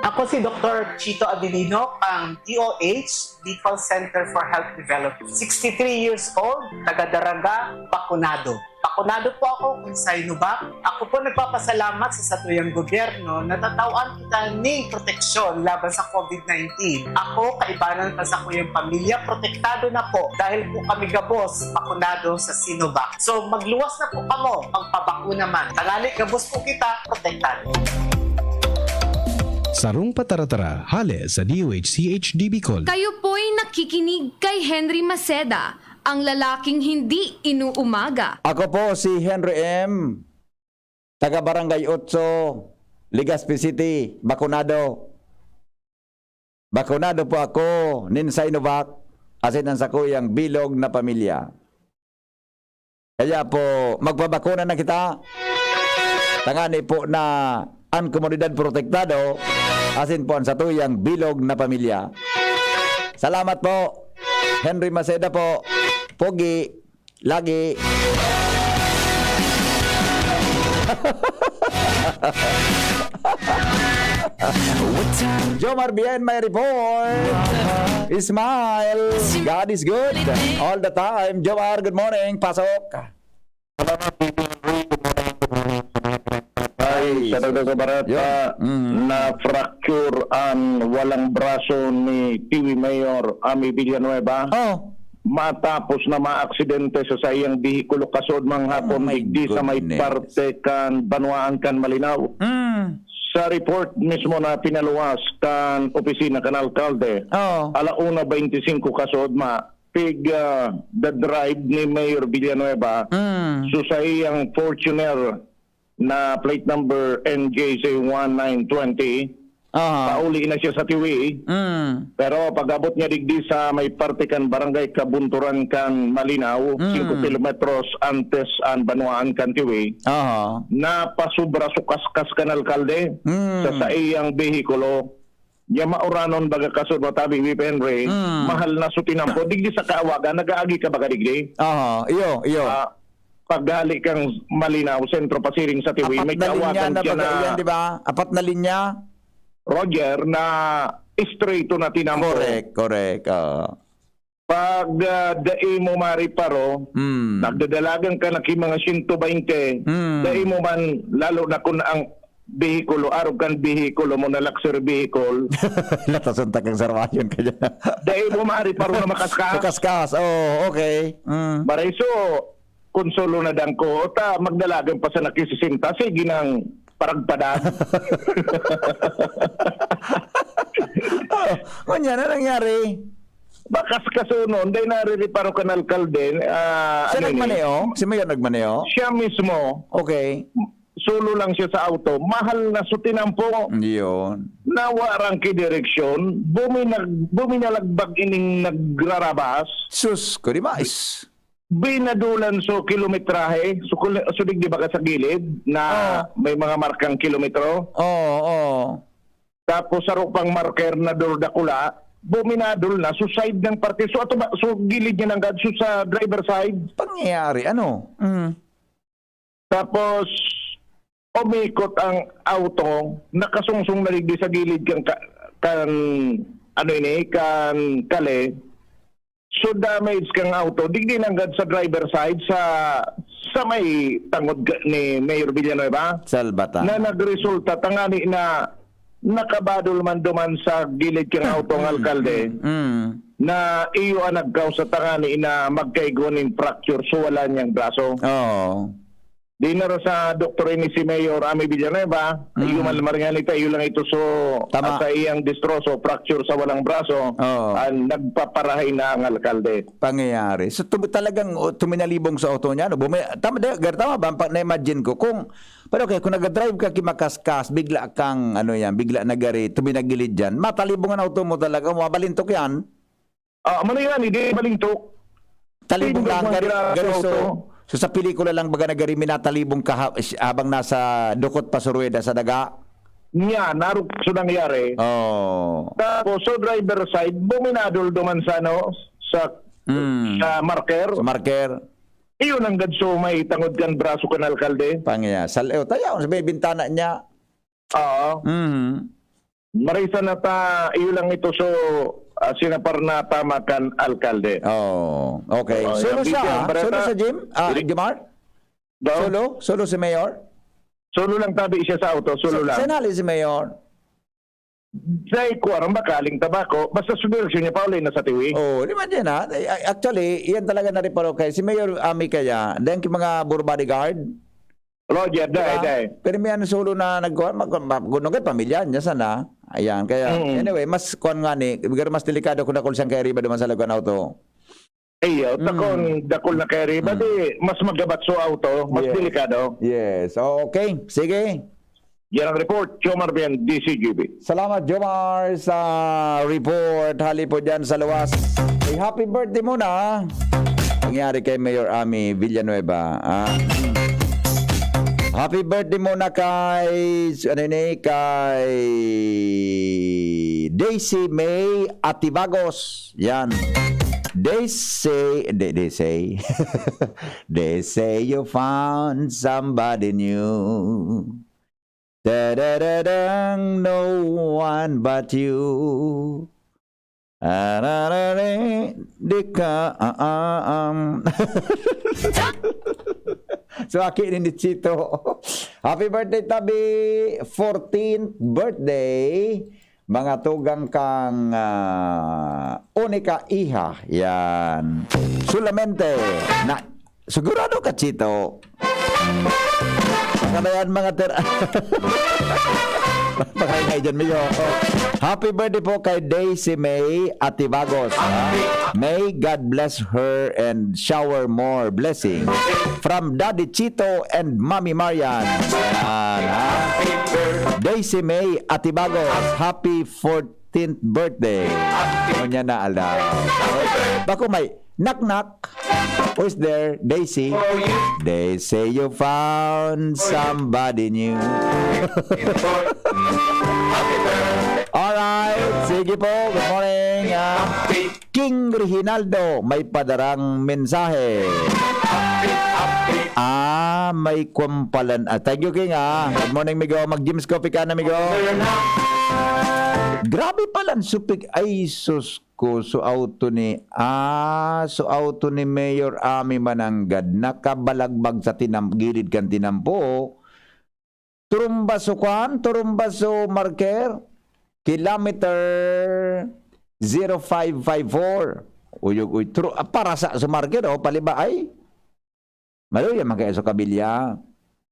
Ako si Doktor Chito Adelino, ang D O H, Bicol Center for Health Development. Sixty-three years old, taga Daraga, bakunado. Bakunado po ako kung Sinovac. Ako po nagpapasalamat sa satuyang gobyerno na tatawan kita ning proteksyon laban sa COVID nineteen. Ako, kaibanan pa sa kuyang pamilya, protektado na po dahil po kami gabos bakunado sa Sinovac. So, magluwas na po kamo, magpabakuna man. Tangali gabos po kita, protektado. Sarong pataratara, hale sa D O H C H D Bicol. Kayo po'y nakikinig kay Henry Maceda, ang lalaking hindi inuumaga. Ako po si Henry M, taga Barangay Otso, Legazpi City, bakunado. Bakunado po ako nin Sinovac, asin ang sakuyang bilog na pamilya. Kaya po, magpabakuna na kita. Tangani po na an komunidad protektado, asin po an satuyang bilog na pamilya. Salamat po. Henry Maceda po. Pogi. Lagi. Jomar Bien, may report. Smile. God is good. All the time. Jomar, good morning. Pasok. Salamat, P P Henry. Good morning, good morning sa mga pinagtatay. Ay, sa dagdag sa barat, Yun. ah, Mm. na-fracture ang walang braso ni Tiwi Mayor Ami Villanueva. Oh. Matapos na maaksidente sa saiyang behikulo kasod manghapon Oh my digdi sa may goodness. parte kan banwaan kan Malinao. Mm. Sa report mismo na pinaluwas kan opisina kan alkalde, Oh. ala una baynti singko kasod ma-, pig, ah, the drive ni Mayor Villanueva, Mm. so saiyang Fortuner na plate number N J C one nine twenty, Aha. pauli na siya sa Tiwi. Mm. Pero pag-abot niya digdi sa may parte kan barangay Kabunturan kan Malinao, Mm. singko kilometros antes an banwaan kan Tiwi, Aha. napasubra su kaskas kan alkalde Mm. sa saiyang behikulo. Niya mauranon baga kasod mo tabi, Whip Henry, Mm. mahal na su tinampo. Digdi sa Kaawagan, nag-aagi ka baga digdi? Aha, iyo, iyo. Ah, paghali kang Malinao, sentro pasiring sa Tiwi, Apat may na linya Kaawagan na siya baga na iyan, di ba? Apat na linya? Roger, na estreito na tinampo. Correct, correct. Ah. Pag, ah, dai mo mariparo, Mm. nagdadalagan ka na ki mga siyento baynte, Mm. dai mo man, lalo na kung ang behikulo, arog kan behikulo mo na luxury vehicle, Latasan ta kang sarwayon ka dyan. dai mo mariparo na makaskas. Makaskas. Oh, okay. Mm. Maray so, konsolo na dangko, ta magdalagan pa sa nakisisenta, sige nang paragpadan. Oh, kunya na nangyari. Bakas kasunon, dahil narireparo kan alkalde, ah, Siya ano ni? nagmaneho? Si Mayor nagmaneho? Siya mismo, Okay. solo lang siya sa auto. Mahal na so tinampo. Yun. Nawa rang kidireksyon, buminag, buminalagbag ining nagrarabas, Sus, ko di mais. binadulan so kilometrahe, so, kul- so digdi ba ka sa gilid na Oh. may mga markang kilometro? Oo, oo. Tapos sa rupang marker na durdakula, buminadol na, so side ng parte, so ato ba, so gilid niya nanggad, so sa driver side. Pangyayari, ano? Mm. Tapos, umikot ang auto, nakasungsong na digdi sa gilid kan, ka- kan, ano ini, kan kale. So damage kang auto, digdi nanggad sa driver side, sa, sa may tangod ka- ni Mayor Villanueva, Salbata. na nagresulta, tangani na nakabadol man duman sa gilid kang auto ng alkalde, Mm. na iyo ang nagkausa tangani na magkaigwa nin fracture, so wala niyang braso. Oo. Dinara sa doktor ini si Mayor Ami Villanueva, Mm. iyo man maringan ito, iyo lang ito so Tama. sa iyang distroso, fracture sa walang braso, Oo. ang nagpaparahay na ang alkalde. Pangyayari. So, tum- talagang oh, tuminalibong sa auto niya. No? Bumi- tama, di, gar- tama ba? Pag na-imagine ko, kung, pero okay, kung nag-drive ka kimakaskas, bigla kang, ano yan, bigla nagari, tuminagilid dyan, matalibong ang auto mo talaga, mabalintok yan. Ah, mano yan, hindi balintok. Talibong Hindi lang, man gari, gira sa gari, so, auto. so sa pelikula lang baga na gari, minatalibong ka ha- habang nasa dukot pa sa ruweda sa daga? Niya, narog so nangyari. Oh. Tapos, so driver side, buminadol duman sa, ano, sa, Mm. sa marker. Sa marker. Iyon ang gadso may tangod kan braso kan alkalde. Pangya. Sal, eh, tayaw, sa may bintana niya. Oo. Mhm. Marisa na ta, iyo lang ito so ah, sinapar na tama kan alkalde. Oh, okay. Oh, Solo yung siya, video, ah? ang bareta. Solo sa gym? Ah, Dili. Jomar? Daw? Solo? Solo si Mayor? Solo lang tabi siya sa auto, solo Sa- lang. Saan hali si Mayor? Sa ikuha, ang bakaling tabako, basta sa direksyon niya, pauli na sa tiwi. Oh, di ba dyan, ha? Ay, ay, actually, yan talaga na reparo kay si Mayor Ami kaya, dahil ki mga buro bodyguard. Roger, dai, Diba? dai. Pero may ano solo na nagkuhan, mag, mag, mag, pamilya niya sana. Ayan, kaya, Mm. anyway, mas kuhan nga ni, pero mas delikado kung nakul siyang kay Riba duman sa lagwan auto. Iyo, Mm. takon, dakul na kay Riba, Mm. di, mas magabat so auto, mas Yes. delikado. Yes. Oh, okay. Sige. Yan ang report, Jomar Bien, D C G B. Salamat, Jomar, sa report. Hali po dyan sa luwas. Ay, happy birthday muna. Nangyari kay Mayor Ami Villanueva. Ah. Happy birthday muna kay, ano ni, kay Daisy May Atibagos. Yan. They say, they, they say, they say you found somebody new. Dadadadang, no one but you. Ararare, di ka aam. So, aki ni Chito. Happy birthday, Tabi. Fourteenth birthday. Mga tugang kang ah, unika iha. Yan. Solamente na Sigurado ka, Chito? Kanayan mga ter... Pakay dyan, Miyo. Happy birthday po kay Daisy May Atibagos. Ha? May God bless her and shower more blessings. From Daddy Chito and Mami Marian. Yan, ha? Daisy May Atibagos, happy fourteenth birthday. Ano niya na, ala? Bako may knock knock. Who's there? Daisy? They say you found somebody new. Alright. Sige po. Good morning. Ah, King Reginaldo, may padarang mensahe. Ah, may kwampalan. Ah, thank you, King. Ah. Good morning, migo. Mag-Jim's Coffee ka na, migo. Grabe palan supig. Ay, sus ko. So, auto ni, ah, so, auto ni Mayor Ami Mananggad. Nakabalagbag sa tinam, gilid kan tinampo. Turumba so kwan, turumba so marker. Kilometer zero five five four. Uyog, uy, tru, ah, para sa, sa marker, oh, paliba ay. Maluya man kayo sa kabilya.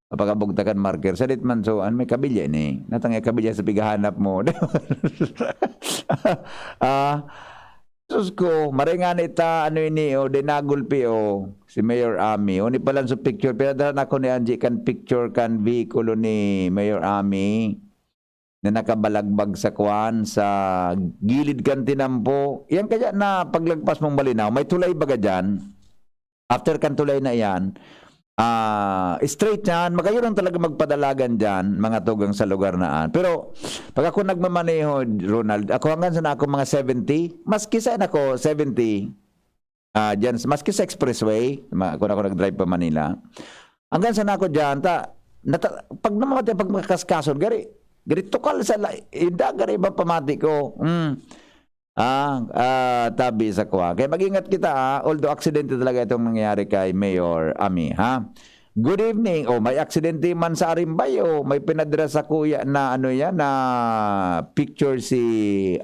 Pagkabugtakan marker, salit man so, ano may kabilya ni? Natangay kabilya sa pighahanap mo. Ah, Sus ko, maray ngani ta, ano ini, o, di nagulpi, o, si Mayor Ami. O, ni palan sa picture, pinadala na ako ni Angie kan picture kan vehikulo ni Mayor Ami na nakabalagbag sa kwan, sa gilid kan tinampo. Yan kaya na paglagpas mong Balinaw, may tulay baga dyan? After kan tulay na iyan, ah, straight yan, magayon talaga magpadalagan diyan, mga tugang sa lugar na an. Pero pag ako nagmamaneho, Ronald, ako hanggang sa na ako mga seventy, maski sa ako seventy, ah, diyan, maski sa expressway, ma-, kung ako nag-drive pa Manila, hanggang sa na ako diyan, ta, nata-, pag namamati, pag makaskason, gari, gari tukal sa la-, inda, gari ba pamati ko? Mm. Ah, ah, tabi sa kuha. Kaya mag-ingat kita, ah. Although aksidente talaga itong nangyari kay Mayor Ami, ha? Good evening. Oh, may aksidente man sa Arimbay, oh. May pinadala sa kuya na ano yan, na picture si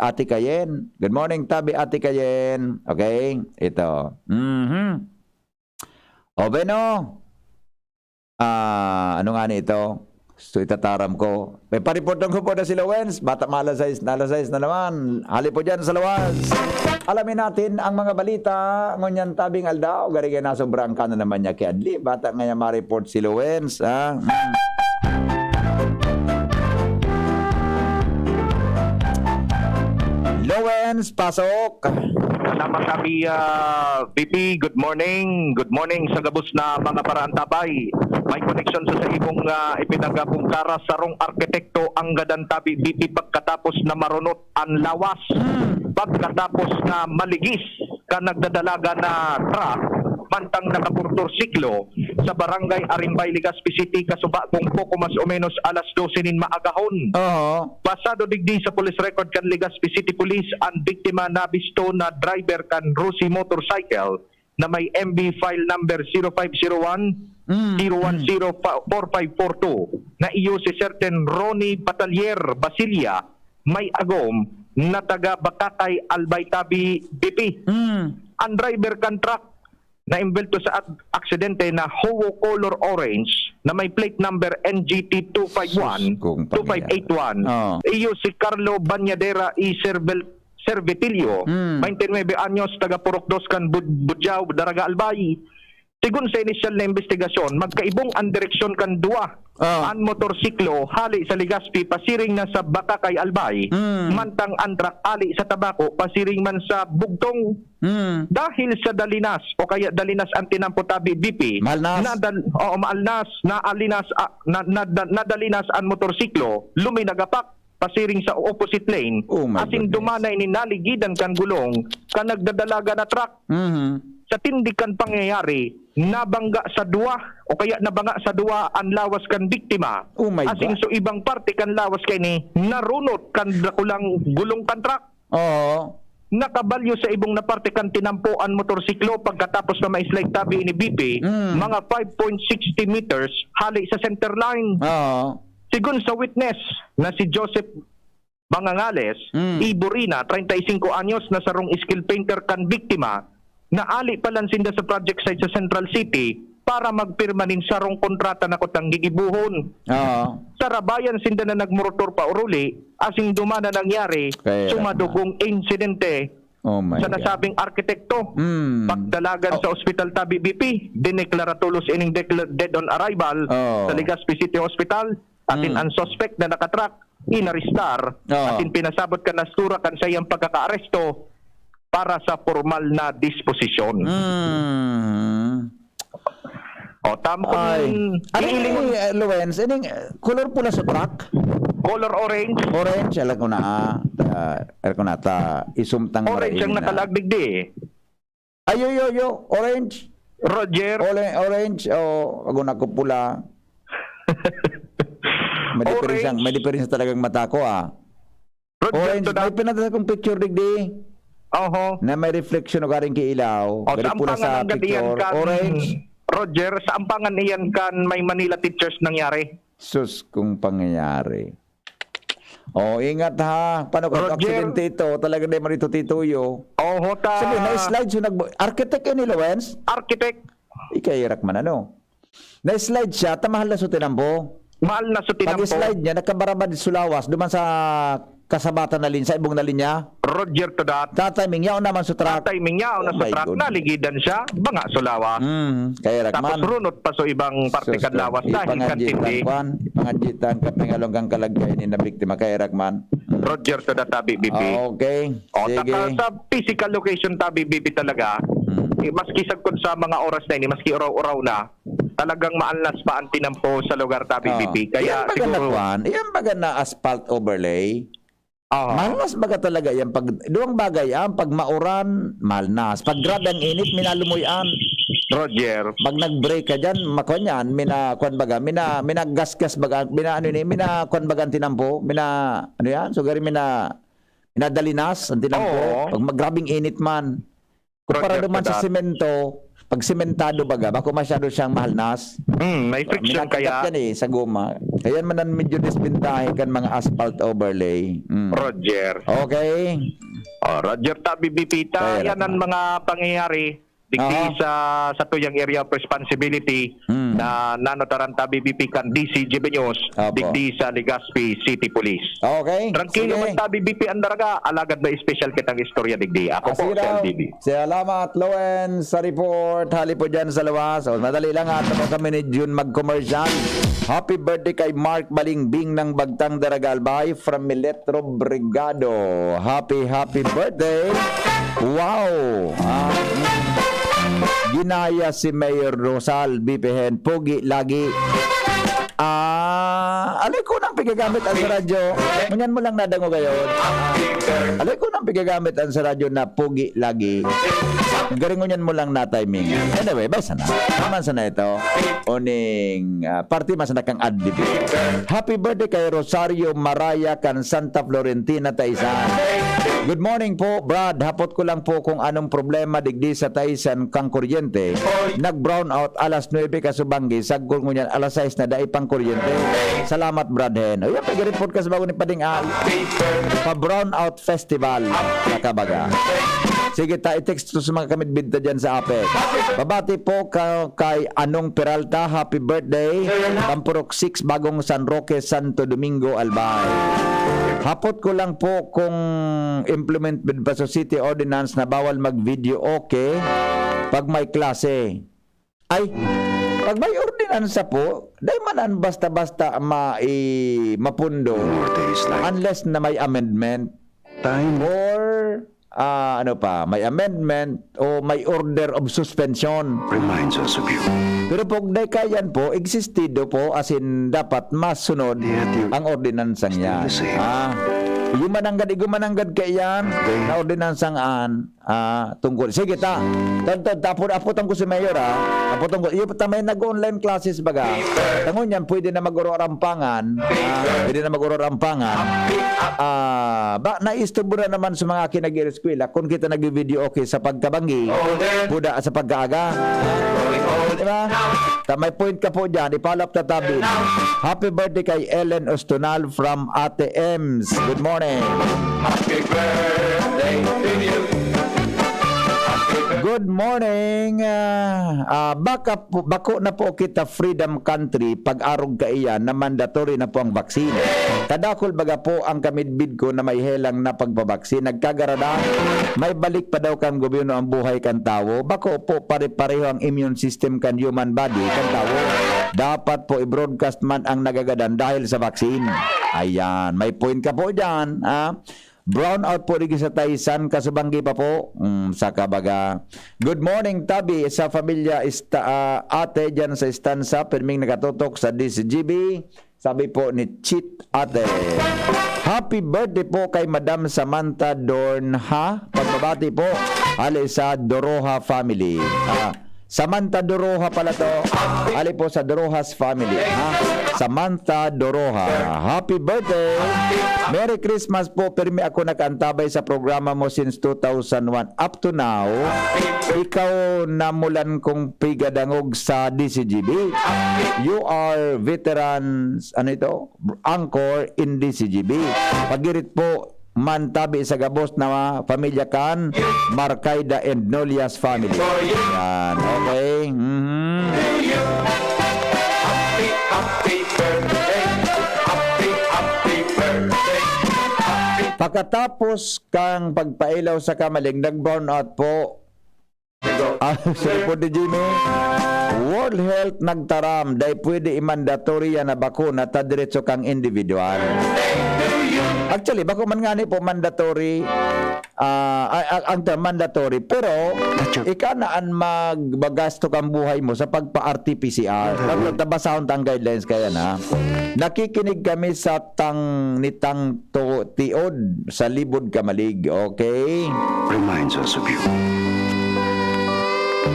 Ate Kayen. Good morning, tabi Ate Kayen. Okay? Ito. Mhm. O, bueno. Ah, ano nga ni ito? So, itataram ko. May pariportan ko po na si Lawens. Bata, mga alas sais, na alas sais na naman. Hali po dyan sa Lawens. Alamin natin ang mga balita. Ngunyan tabing aldaw, garigay na sobrang ka na naman niya kay Adli. Bata nga niya ma-report si Lawens, ha? Mm. Lawens, pasok. Salamat, Abi, ah, V P. Good morning. Good morning sa gabos na mga paraantabay. May koneksyon sa, sa imong, ah, ipinagabungkara, sarong arkitekto ang gadan, tabi, V P, pagkatapos na marunot an lawas. Hmm. Pagkatapos na maligis kan nagdadalaga na truck, mantang nakamotorsiklo sa Barangay Arimbay, Legazpi City, kasuba kung poko mas o menos alas dose nin maagahon. Oo. Basado digdi sa police record kan Legazpi City Police, an biktima nabisto na driver kan Rusi Motorcycle na may M B file number zero five zero one, Mm, zero one zero, four five four two, na iyo si certain Ronnie Batalier Basilia, may agom, na taga Bacacay, Albay, tabi, B P. Mm. Ang driver kan truck na imbelto sa ak-, aksidente na Howo color orange na may plate number N G T two five one, Sus, kung two five eight one. Pangyayari. Oh. Iyo si Carlo Bañadera y Servel-, Servetilio, Mm. twenty-nine anyos, taga Purok Dos kan Bud-, Budjao, Daraga, Albay. Sigon sa inisyal na imbestigasyon, magkaibong ang direksyon kan duwa. Ah. An motorsiklo hali sa Legazpi pasiring na sa Bacacay, Albay, Mm. mantang an truck hali sa Tabaco pasiring man sa Bugtong. Mm. Dahil sa dalinas o kaya dalinas ang tinampo, tabi, V P, Maalnas. nadal-, oo, maalnas, naalinas, ah, na, na, na, nadalinas ang motorsiklo, luminagapak pasiring sa opposite lane, Oh my asin goodness. dumanay ni naligidan kan gulong kan nagdadalaga na truck. Mhm. Sa tindi kan pangyayari, nabangga sa duwa o kaya nabanga sa duwa an lawas kan biktima. Oh my Asin God. so ibang parte kan lawas kaini narunot kan dakulang gulong kan truck. Oo. Nakabalyo sa ibong na parte kan tinampo an motorsiklo pagkatapos na ma-slide, tabi ni V P, Mm. mga five point sixty meters hali sa center line. Oo. Sigon sa witness na si Joseph Mangangales, Mm. Iburina, treinta y cinco anyos, na sarong skill painter kan biktima, naali pa lang sinda sa project site sa Central City para magpirma nin sarong kontrata na kutang gigibohon. Oo. Sarabayan sinda na nagmotor pa oruli, asin duman na nangyari Kaya sumadugong insidente Oh my sa God. nasabing arkitekto. Mm. Pagdalagan Oh. sa ospital, tabi, V P, dineklara tolos ining decla-, dead on arrival Oh. sa Legazpi City Hospital. Asin Mm. ang suspect na nakatrack, inarestar. Oo. Asin pinasabot kan nastura kan saiyang pagkakaaresto para sa pormal na disposisyon. Mm. O, tam-, Ay. kung Ano hihilingon yung, eh, Lawens? Ano yung, eh, color pula sa truck? Color orange. Orange, alam ko na, ah. Ta-, alam ko na, ta, isumtang Orange ang maraina. nakalaag digdi eh. Ayo, yo, yo, orange. Roger. Ole-, orange, o, ago na ko pula. May diferensya, Orange. may diferensya talagang mata ko, ah. Roger Orange, to may that. pinadala kong picture digdi Oho. na may reflection o karing kiilaw. O, Kadi sa pula Ampangan sa ang gadiyan picture. kan, Orange. Roger, sa Ampangan iyan kan may Manila Teachers nangyari. Sus, kung pangyayari. Oh, ingat ha. Paano kung Roger. aksidente ito? Talaga di man ito tituyo. Oho, ta- Sabi, na-slide siya nag-, architect yun ni Lawens? Architect. Ikairak man ano. Na-slide siya, tamahal na sa tinampo. Mahal na sa tinampo. Pag-slide niya, nagkabarabad sa lawas, duman sa kasabatan na linya, sa ibong na linya. Roger to that. Tatay Ming, yaon naman sa truck. Tatay Ming, yaon na Oh sa my truck. Goodness. Naligidan siya, banga sa lawas. Mm, kaya Tapos rakman. runot pa sa ibang parte Sus, kan lawas dahil kan ipangadjitan, tindi. kwan, ipangadjitan, kapingalong kang kalagkay ni na biktima, kaya rakman. Mm. Roger to that, Tabi B P. Okay. O, Sige. taka sa physical location, Tabi B P talaga, Mm. eh, maski sagkod sa mga oras na ini, maski uraw-uraw na, talagang maalnas pa ang tinampo sa lugar, Tabi Oo. B P. Kaya Iyan baga na siguro kwan, iyan baga na asphalt overlay. Oo. Malnas baga talaga yan. Pag, duwang bagay, ah, pag mauran, malnas. Pag grabe ang init, minalumoy an. Roger. Pag nag-break ka dyan, makuha niyan, mina, kwan baga, mina, minagasgas baga, mina, ano yun, eh, mina, kwan baga ang tinampo, mina, ano yan? So, gari mina, minadalinas ang tinampo. Oo. Pag mag-, grabing init man. Kumpara Roger naman to sa that. semento, pag sementado baga, bako masyado siyang mahalnas. Hmm, may friction Minatagap kaya. yan eh, sa goma. Kaya man ang medyo disbentahe kan mga asphalt overlay. Mm. Roger. Okay. Oh, Roger Tabi Bipita, Kaya yan ang naman. mga pangyayari digdi Aha. sa, sa tuyang area of responsibility Hmm. na nanotaran Tabi Bipi kan D C G B News, Opo. digdi sa Legazpi City Police. Okay. Tranquilo Sige. man Tabi Bipi ang daraga, alagad may special kitang istorya digdi. Ako Ah, po, sige si daw. L D B. Salamat, Lowen, sa report. Hali po dyan sa luwas. O, madali lang, ha. Tapos kami ni June mag-commercial. Happy birthday kay Mark Balingbing ng Bagtang Daraga Albay from Miletro Brigado. Happy, happy birthday. Wow. Ah, mm. Ginaya si Mayor Rosal, B P N. Pogi lagi. Ah, alay ko nang pigagamit ang sa radyo. Ngunyan mo lang nadangog gayon. Alay ko nang pigagamit ang sa radyo na pogi lagi. Garingunyan mo lang na timing. Anyway, basta na. Naman sana ito. Oning, ah, parte mas na kang adlib. Happy birthday kay Rosario Maraya kan Santa Florentina, Taisan. Good morning po, Brad. Hapot ko lang po kung anong problema digdi sa Taisan kang kuryente. Nag-brown out alas nuebe kasubanggi, sagkol ngunyan alas sais na dai pang kuryente. Salamat, Brad Hen. O yan, pag-report ka sa bago ni Pading Al. Pa-brownout Festival, nakabaga. Sige ta, i-text to sa mga kamidbid ta dyan sa Apex. Babati po ka, kay Anong Peralta, happy birthday. Tampurok six, Bagong San Roque, Santo Domingo, Albay. Hapot ko lang po kung implement bid pa sa city ordinance na bawal mag-video okay pag may klase. Ay, pag may ordinansa po, dai man an basta-basta mai-, mapundo More days like unless na may amendment time or, ah, ano pa, may amendment o may order of suspension. Reminds us of you. Pero po, dai kayan po, existido po, as in, dapat masunod Yet you ang ordinansang still yan. the same. Ah, yung mananggad, igo mananggad kaiyan Okay. na ordinansang an, ah, tungkol. Sige, ta. Tantod, ta, apo-, apotan ko si Mayor, ah. Apotan ko. Iyo, ta may nag-online classes baga. Tangon yan, pwede na mag-uro rampangan. Ah, pwede na mag-uro rampangan. Ah, ba, naistorbo na naman sa mga akin nag-eskwela. Kung kita nag-video okay sa pagkabanggi, puda sa pagkaaga. Di ba? Ta may point ka po dyan. Ipalap ta tabi. Happy birthday kay Ellen Ostonal from Ate Ems. Good morning. Happy birthday to you. Good morning. Ah, ah, baka po, bako na po kita freedom country pag arog kaiyan na mandatory na po ang vaccine. Kadakul baga po ang kamidbid ko na may helang na pagpabaksin. Nagkagarada, may balik pa daw kan gobyerno ang buhay kan tawo. Bako po pare-pareho ang immune system kan human body kan tawo. Dapat po i-broadcast man ang nagagadan dahil sa vaccine. Ayan, may point ka po dyan, ha? Brown out po digdi sa Taisan, kasubanggi pa po. Mm, sa kabaga. Good morning, tabi, sa pamilya ista-, ah, ate dyan sa Estansa, pirming nakatutok sa D C G B. Sabi po ni Chit Ate. Happy birthday po kay Madam Samantha Dornha. Pagbabati po, hali sa Doroha family. Ah, Samantha Doroha pala to. Ali po sa Doroha's family, ha? Samantha Doroha, happy birthday! Merry Christmas po. Pirmi ako nakaantabay sa programa mo since two thousand one up to now. Ikaw na mulan kong pigadangog sa D C G B. You are veterans, ano ito? Anchor in D C G B. Pagirit po, mantabi sa gabos na pamilya kan Marcayda and Nolias family. Yan, okay. Mhm. Pakatapos kang pagpailaw sa kamalig, nag-brownout po. Ah, sir po di Jimmy. World Health nagtaram, dai pwede i-mandatory yan na bakuna ta diretso kang individual. Actually, bako man nga ni po mandatory, ah, ay, ang, ang term mandatory, pero ika na an mag-, magasto kang buhay mo sa pagpa-R T P C R. Pagtabasahon ta ang guidelines kaya na. Nakikinig kami sa tang nitang to tiod sa libod kamalig, okay? Reminds us of you.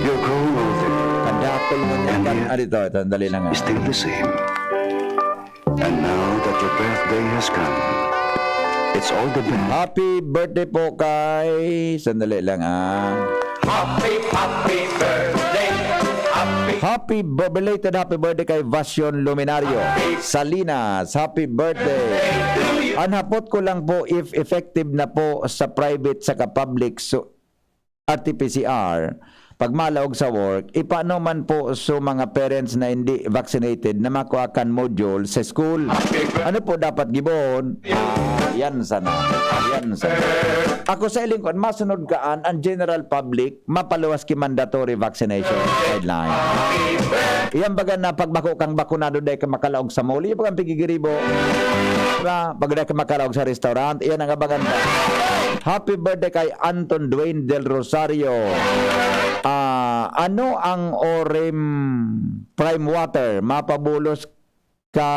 You're growing older. Kadakol mo niya. And yet, ah, dito, ito, dali lang. Ah. Still the same. And now that your birthday has come, it's all the better. Happy birthday po kay... Sandali lang, ah. Happy, happy birthday. Happy Happy belated happy birthday kay Vasion Luminario Salinas. Happy birthday. Ang hapot ko lang po if effective na po sa private saka public so R T P C R pag malaog sa work, ipano man po so mga parents na hindi vaccinated na makuha kan module sa school? Ano po dapat gibon? Ah, yan sana. Yan sana. Ako sa ilingkod, masunod kaan ang general public mapaluwas ki mandatory vaccination guideline. Iyan baga na pagbako kang bakunado dai ka makalaog sa mall, iyan baga ang pigigiribo. Diba? Pag dai ka makalaog sa restaurant, iyan ang abagan ka. Happy birthday kay Anton Dwayne Del Rosario. Ah, ano ang Orim Prime Water? Mapabulos ka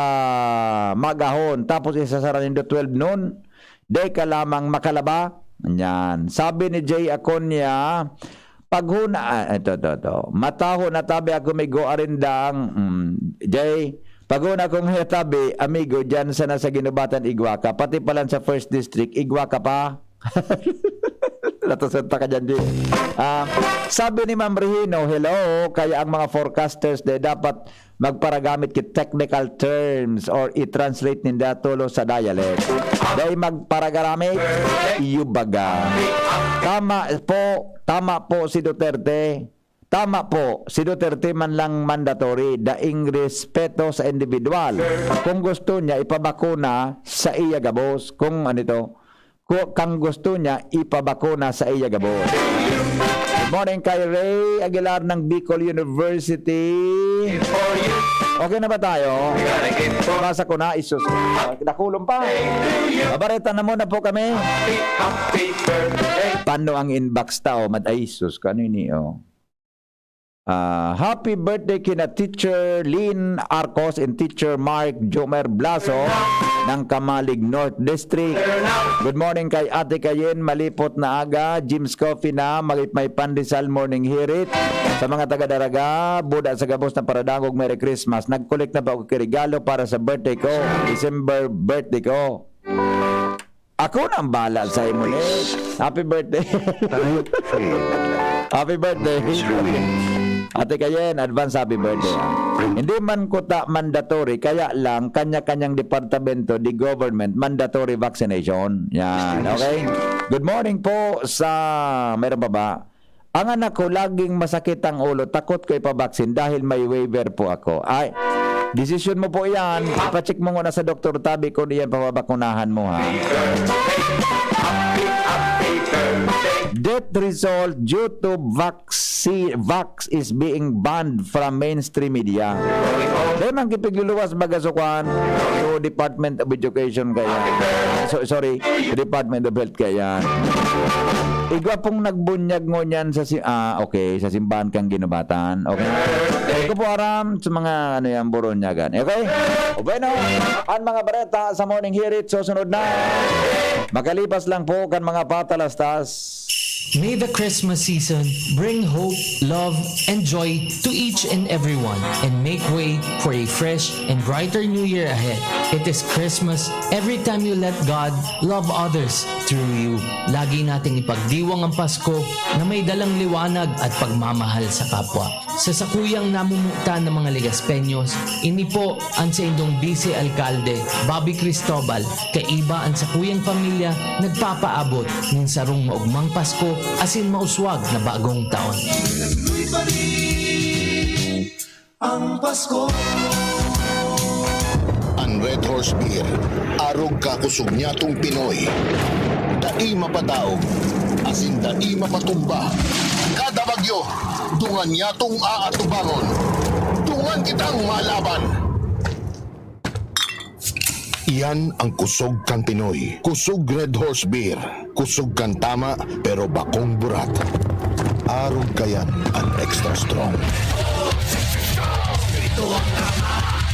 magahon, tapos isasara nindo twelve noon, dai ka lamang makalaba. Yan. Sabi ni Jay Aconia, paghuna, ah, ito, ito, ito. Mataho na tabi ako, migo, arindang, mm, Jay, paghuna kong tabi, amigo, dyan sana sa Ginubatan, igwa ka. Pati palan sa First District, igwa ka pa. Latasanta ka dyan, di. Ah, sabi ni Ma'am Regino, hello, kaya ang mga forecasters de dapat magparagamit ki technical terms or i-translate ninda tulo sa dialect. Dai magparagaramit, iyo baga. Tama po, tama po si Duterte. Tama po, si Duterte man lang mandatory, daing respeto sa individual. Kung gusto niya, ipabakuna sa iya gabos. Kung ano ito, ku-, kang gusto niya, ipabakuna sa iya gabos. Good morning kay Ray Aguilar ng Bicol University. Okay na ba tayo? Basa ko na, isus. Nakulong pa. Babareta na muna po kami. Paano ang inbox tao? Mad-, ay, sus, kano ini, oh? Ah, happy birthday kina Teacher Lynn Arcos and Teacher Mark Jomer Blaso ng Kamalig North District. Good morning kay Ate Kayen, malipot na aga, Jim's Coffee na, may, may pandesal, morning hirit. Sa mga taga Daraga, buda sa gabos na paradangog, Merry Christmas. Nag-collect na ba ako ki regalo para sa birthday ko? December birthday ko. Ako na ang bahala sa imo ni. Happy birthday. Happy birthday. Ate Kayen, advance happy birthday, ah. Hindi man kuta mandatory, kaya lang kanya-kanyang departamento, the government, mandatory vaccination. Yan, okay? Good morning po sa, meron pa ba? Ang anak ko, laging masakit ang ulo, takot ko ipabaksin dahil may waiver po ako. Ay, desisyon mo po yan. Ipacheck mo muna sa doktor tabi kung iyan pababakunahan mo, ha? Death result due to vaccine, vax is being banned from mainstream media. Dahil man kipigluluwas baga sa kwan, so Department of Education kaya. So, sorry, Department of Health kaya. Igwa pong nagbunyag ngunyan sa si-, ah, okay, sa simbahan kang Ginubatan. Okay. Hindi ko po aram sa mga, ano yan, burunyagan. Okay? O bueno, ang mga bareta sa Morning Hirit susunod na. Makalipas lang po kan mga patalastas. May the Christmas season bring hope, love, and joy to each and everyone and make way for a fresh and brighter new year ahead. It is Christmas every time you let God love others through you. Lagi nating ipagdiwang ang Pasko na may dalang liwanag at pagmamahal sa kapwa. Sa sakuyang namumutan ng mga Legaspeños, ini po ang saindong Vice Alcalde, Bobby Cristobal, kaiba ang sakuyang pamilya, nagpapaabot nin sarong maugmang Pasko asin mauswag na bagong taon. Nagluy pa rin ang Pasko. Ang Red Horse Beer, arog kakosog nyatong Pinoy. Dai mapadaog, asin dai mapatumba. Kada bagyo, dungan nyatong aatubangon. Dungan kitang malaban! Iyan ang kusog kan Pinoy. Kusog Red Horse Beer. Kusog kan tama, pero bakong burat. Arog kayan an extra strong.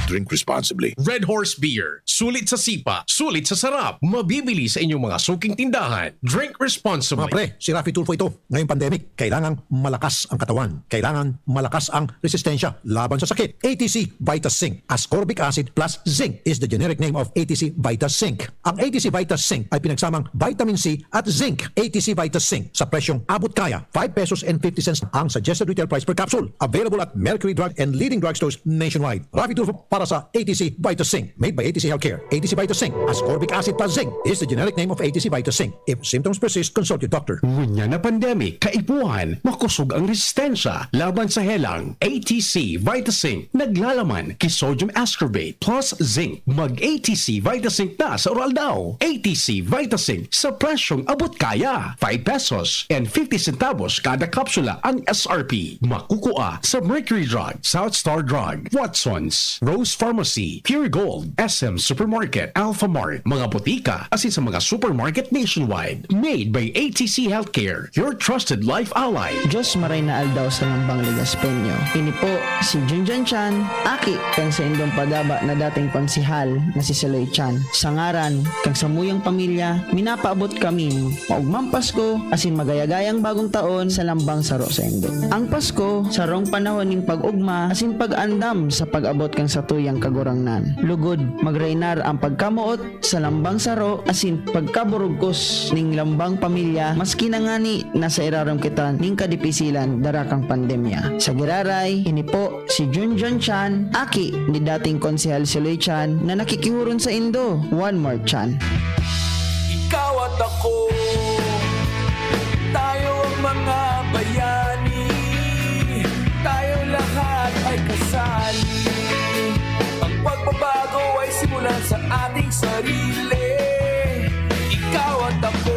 Drink responsibly. Red Horse Beer. Sulit sa sipa, sulit sa sarap. Mabibili sa inyong mga suking tindahan. Drink responsibly. Mga pre, si Raffy Tulfo ito. Ngayong pandemic, kailangang malakas ang katawan. Kailangan malakas ang resistensya laban sa sakit. A T C Vita Zinc. Ascorbic acid plus zinc is the generic name of A T C Vita Zinc. Ang A T C Vita Zinc ay pinagsamang vitamin C at zinc. A T C Vita Zinc sa presyong abot kaya, five pesos and fifty cents ang suggested retail price per capsule. Available at Mercury Drug and leading drugstores nationwide. Raffy Tulfo para sa A T C Vita Zinc. Made by A T C Healthcare. A T C Vita Zinc. Ascorbic acid plus zinc is the generic name of A T C Vita Zinc. If symptoms persist, consult your doctor. Ngunyan na pandemic, kaipuhan, makosog ang resistensya laban sa helang. A T C Vita Zinc, naglalaman ki sodium ascorbate plus zinc. Mag A T C Vita Zinc na sa Oral Daw. A T C Vita Zinc sa presyong abot kaya. Five pesos and fifty centavos kada kapsula ang S R P. Makukua sa Mercury Drug, South Star Drug, Watsons, Rose Pharmacy, Pure Gold, S M Supermarket, Alpha Mart, mga botika, asin sa mga supermarket nationwide. Made by A T C Healthcare, your trusted life ally. Diyos maray na aldaw sa Lambang Legaspeño. Ini po si Junjun Chan, aki kan saindong padaba na dating konsehal na si Saloy Chan. Sa ngaran kan samuyang pamilya, minapaabot kaming maugmang Pasko asin magayagayang Bagong Taon sa lambang saro saindo. Ang Pasko, sarong panahon nin pag-ogma asin pag-andam sa pag-abot kan satuyang Kagurangnan. Lugod, magreinar ang pagkamoot sa lambang saro asin pagkaburugkos ning lambang pamilya, maski na ngani nasa irarom kita ning kadipisilan dara kan pandemya. Sa giraray, ini po si Junjun Chan, aki ni dating Konsehal Siloy Chan na nakikihoron saindo. One more Chan. Ikaw at ako, tayo ang mga bayani, tayo lahat ay kasali. Ang pagbabago ay simulan sa ating sarili, ikaw at ako.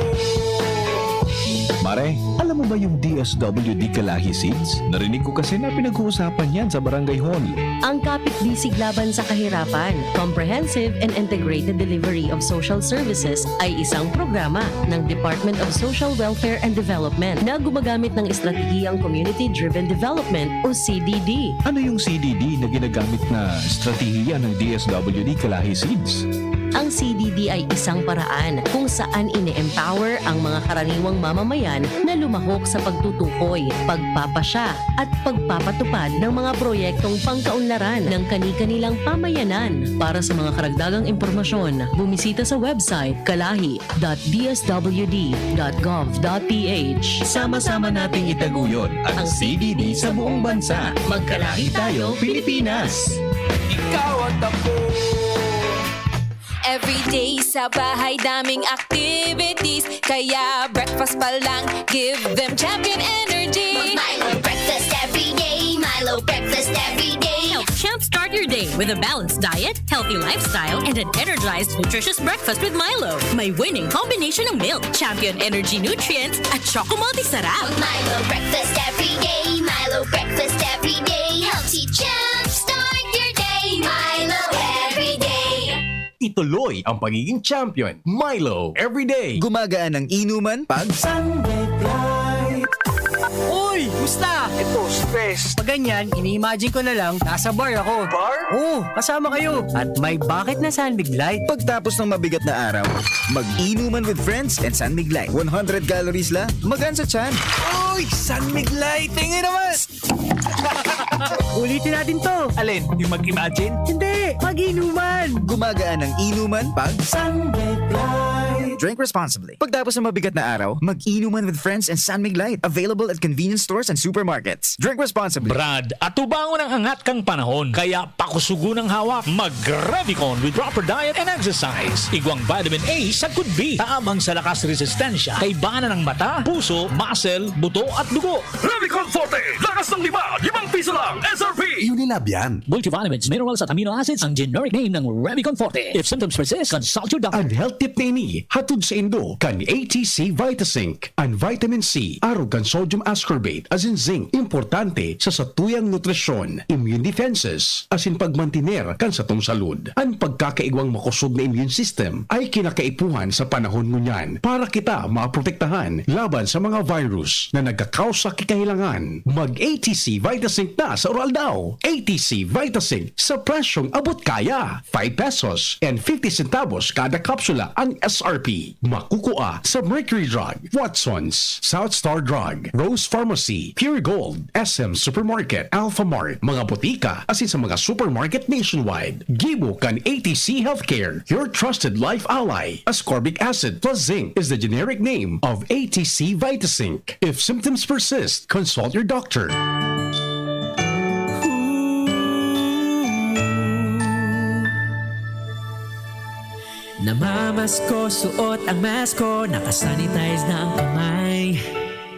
Mare, alam mo ba yung D S W D Kalahi Seeds? Narinig ko kasi na pinag-uusapan yan sa barangay hall. Ang Kapit Bisig Laban sa Kahirapan, Comprehensive and Integrated Delivery of Social Services ay isang programa ng Department of Social Welfare and Development na gumagamit ng estratehiyang Community-Driven Development o C D D. Ano yung C D D na ginagamit na estratehiya ng D S W D Kalahi Seeds? Ang C D D ay isang paraan kung saan ine-empower ang mga karaniwang mamamayan na lumahok sa pagtutukoy, pagpapasya, at pagpapatupad ng mga proyektong pangkaunlaran ng kani-kanilang pamayanan. Para sa mga karagdagang impormasyon, bumisita sa website kalahi dot d s w d dot gov dot p h. Sama-sama nating itaguyod ang C D D sa buong bansa. Magkalahi tayo, Pilipinas! Ikaw at ako. Everyday sa bahay, daming activities. Kaya breakfast pa lang, give them Champion Energy. Mag-Milo breakfast every day. Milo breakfast every day. Help jumpstart your day with a balanced diet, healthy lifestyle, and an energized, nutritious breakfast with Milo. May winning combination ng milk, Champion Energy nutrients, at Choco Multi Sarap. Mag-Milo breakfast every day. Milo breakfast every day. Helps you jumpstart your day. Milo every day. Ituloy ang pagiging champion. Milo, everyday. Gumagaan ang inuman pag Sunlight. Uy! Musta? Ito, stress. Pag ganyan, ini-imagine ko na lang, nasa bar ako. Bar? Oo, kasama kayo. At may bakit na San Mig Light. Pagtapos ng mabigat na araw, mag-inuman with friends and San Mig Light. One hundred calories lang, magaan sa tiyan. Uy! San Mig Light! Tingin naman! Ulitin natin to. Alin? Yung mag-imagine? Hindi! Mag-inuman! Gumagaan ang inuman pag Sunlight. Drink responsibly. Pagtapos ng mabigat na araw, mag-inuman with friends and San Mig Light. Available at convenience stores and supermarkets. Drink responsibly. Brad, atubangon ang angat kan panahon. Kaya pakusugon ang hawak. Mag-Revicon with proper diet and exercise. Igwang vitamin A sagkod B. Tabang sa lakas resistensya. Kaibanan ng mata, puso, muscle, buto at dugo. Revicon Forte! Lakas ng lima! Limang piso lang! S R P! Unilab yan. Multivitamins, minerals at amino acids ang generic name ng Revicon Forte. If symptoms persist, consult your doctor. Ang health tip na ini, hatod saindo kan A T C Vitasync. An vitamin C, arog kan sodium ascorbate, asin zinc, importante sa satuyang nutrisyon, immune defenses, asin pagmantiner kan satong salud. An pagkakaigwang makosog na immune system ay kinakaipuhan sa panahon ngunyan para kita maprotektahan laban sa mga virus na nagkakausa ki kahilangan. Mag A T C Vitasync na sa Uraldaw. A T C Vitasync sa presyong abot kaya. Five pesos and fifty centavos kada kapsula ang S R P. Makukua sa Mercury Drug, Watson's, South Star Drug, Rose Pharmacy, Pure Gold, S M Supermarket, Alpha Mart, mga botika, asin sa mga supermarket nationwide. Gibo kan A T C Healthcare, your trusted life ally. Ascorbic acid plus zinc is the generic name of A T C Vitasync. If symptoms persist, consult your doctor. Namamasko, suot ang mask ko, nakasanitize na ang kamay.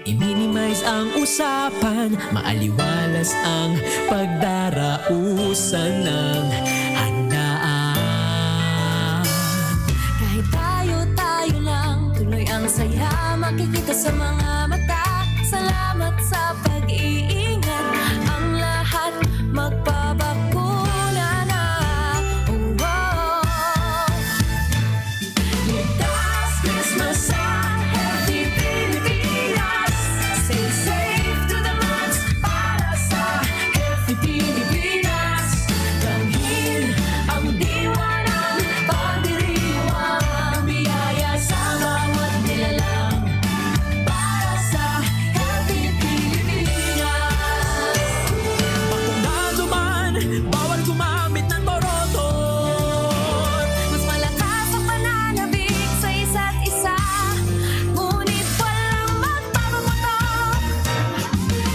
I-minimize ang usapan, maaliwalas ang pagdarausan ng handaan. Kahit tayo-tayo lang, tuloy ang saya, makikita sa mga mata. Salamat sa pag-iingat, ang lahat magpabakuna na. Oh, oh. Ligtas Christmas sa Healthy Pilipinas. Stay safe to the max para sa Healthy Pilipinas. Damhin ang diwa ng pagdiriwang, biyaya sa bawat nilalang para sa Healthy Pilipinas. Bakuna duman, bawal gumamit ng borotot. Mas malakas ang pananabik sa isa't isa, ngunit walang magpapaputok.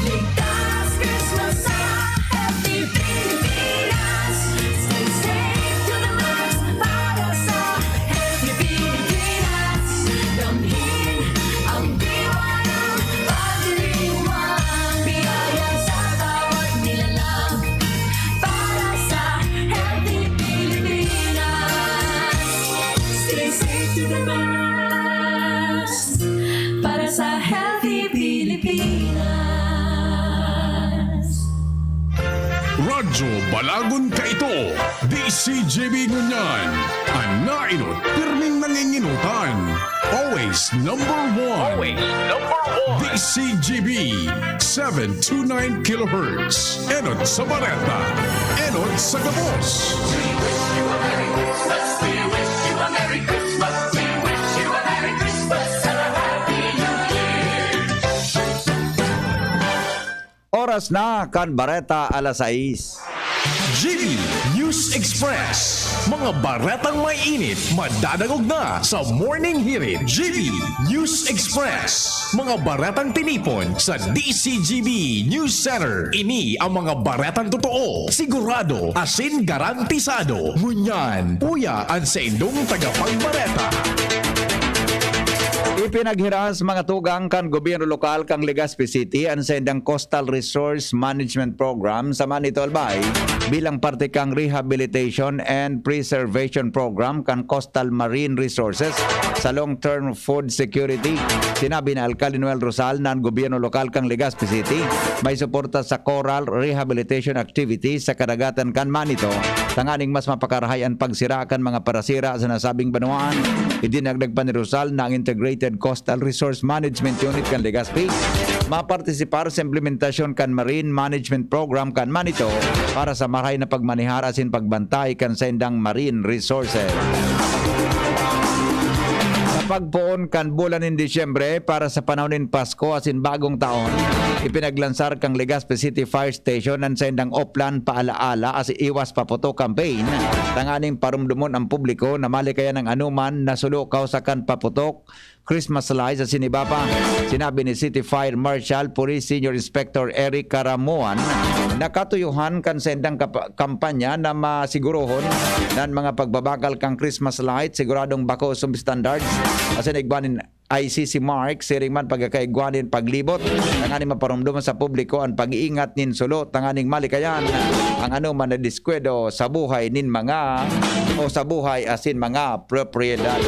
Ligtas Christmas sa Healthy Pilipinas. Stay safe to the max para sa Healthy Pilipinas. Damhin ang diwa ng pagdiriwang, biyaya sa bawat nilalang para sa Healthy Pilipinas. Stay safe to the max para sa Healthy Pilipinas. Radyo Balagon kaito, D C G B ngunyan, an naenot pirming nangingenotan. Always number one. Always number one. D C G B, seven two nine kilohertz. Enot sa bareta, enot sa gabos. We wish you a Merry Christmas. We wish you a Merry Christmas. We wish you a Merry Christmas and a Happy New Year. Oras na kan Bareta alas sais. G B News Express. Mga baretang may init, madadangog na sa Morning Hirit. G B News Express. Mga baretang tinipon sa D C G B News Center. Ini ang mga baretang totoo, sigurado, asin garantisado. Ngunyan, uya an saindong tagapagbareta. Ipinaghiras mga tugang kan gobyerno lokal kan Legazpi City an saindang Coastal Resource Management Program sa Manito, Albay, bilang parte kan Rehabilitation and Preservation Program kan Coastal Marine Resources sa long-term food security. Sinabi ni Alkalde Noel Rosal na an gobyerno lokal kan Legazpi City may suporta sa coral rehabilitation activities sa kadagatan kan Manito, tanganing mas mapakarahay an pagsira kan mga parasira sa nasabing banwaan. Idinagdag pa ni Rosal na ang Integrated Coastal Resource Management Unit kan Legazpi mapartisipar sa implementasyon kan Marine Management Program kan Manito para sa marahay na pagmanehar asin pagbantay kan saindang marine resources. Sa Pagpoon kan bulan nin Disyembre para sa panahon nin Pasko asin Bagong Taon, ipinaglansar kan Legazpi City Fire Station an saindang Oplan Paalaala asin Iwas Paputok campaign, tanganing paromdomon an publiko na malikayan an anoman na sulo kausa kan paputok, Christmas lights asin iba pa. Sinabi ni City Fire Marshal Police Senior Inspector Eric Caramuan na katuyohan kan saindang kapa-, kampanya na masigurohon na an mga pagbabakal kan Christmas light siguradong bako substandards asin igwa nin I C C mark, siring man pagkakaigwa nin paglibot, tanganing maparomdom sa publiko an pag-iingat nin sulo tanganing malikayan ang anoman na diskwedo sa buhay nin mga o sa buhay asin mga propiedad.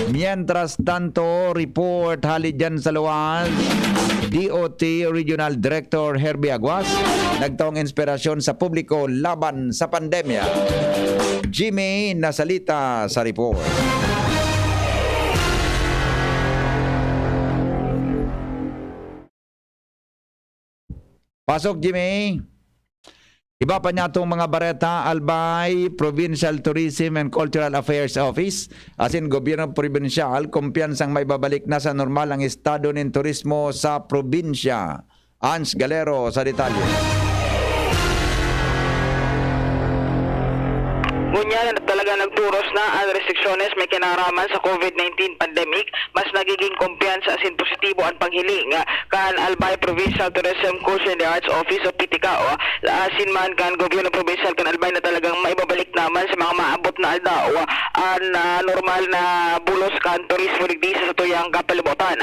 Mientras tanto, report hali dyan sa luwas, D O T Regional Director Herbie Aguas, nagtaong inspirasyon sa publiko laban sa pandemya. Jimmy Nasalita sa report. Pasok, Jimmy. Iba pa niya itong mga bareta, Albay, Provincial Tourism and Cultural Affairs Office, asin Gobyerno Probinsyal, kumpiyansang maibabalik na sa normal ang estado nin turismo sa probinsya. Ans Galero sa detalye. Ngunyan na talaga nagturos na ang restriksyons may kinaraman sa COVID nineteen pandemic, mas nagiging kumpiyansa asin positibo an paghiling kan Albay Provincial Tourism, Culture and the Arts Office o PTCAO, asin man kan Gobyerno Probinsyal kan Albay na talagang maibabalik naman sa mga maabot na aldaw an ah, normal na bulos kan turismo digdi sa satuyang kapalibutan.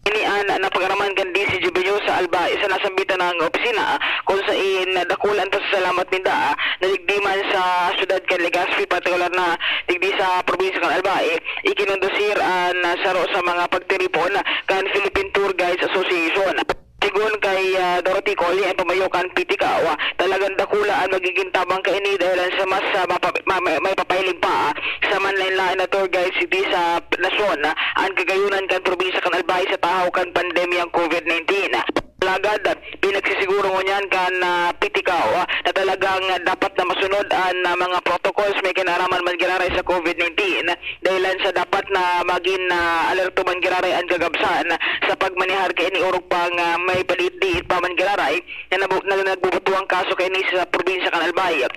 Ini an napag-araman kan D C G B News sa Albay sa nasambitan na opisina, kung sain dakul an pasasalamat ninda na digdi man sa syudad kan Legazpi, partikular na digdi sa probinsya kan Albay. Ikinondusir an saro sa mga pagtiripon kan Philippine Tour Guides Association. Sigon kay ah, Dorothy Colli, ang pamayo kan PTCAO, talagang dakula an magigin tabang kaini dahil sa mas ah, mapa- ma- ma- maipapahiling pa sa manlaen-laen na tour guides digdi sa nasyon an kagayunan kan probinsya kan Albay sa tahaw kan pandemyang COVID nineteen. Alagad, pinagsisiguro ngunyan kan ah, PTCAO na talagang dapat na masunod an ah, mga protocols may kinaraman man giraray sa COVID nineteen, dahilan sa dapat na magin ah, alerto man giraray an gagabsan sa pagmanehar kaini orog pang ah, may paliit-liit pa man giraray na, nabu- na nagbubutuang kaso kaini sa probinsya kan Albay.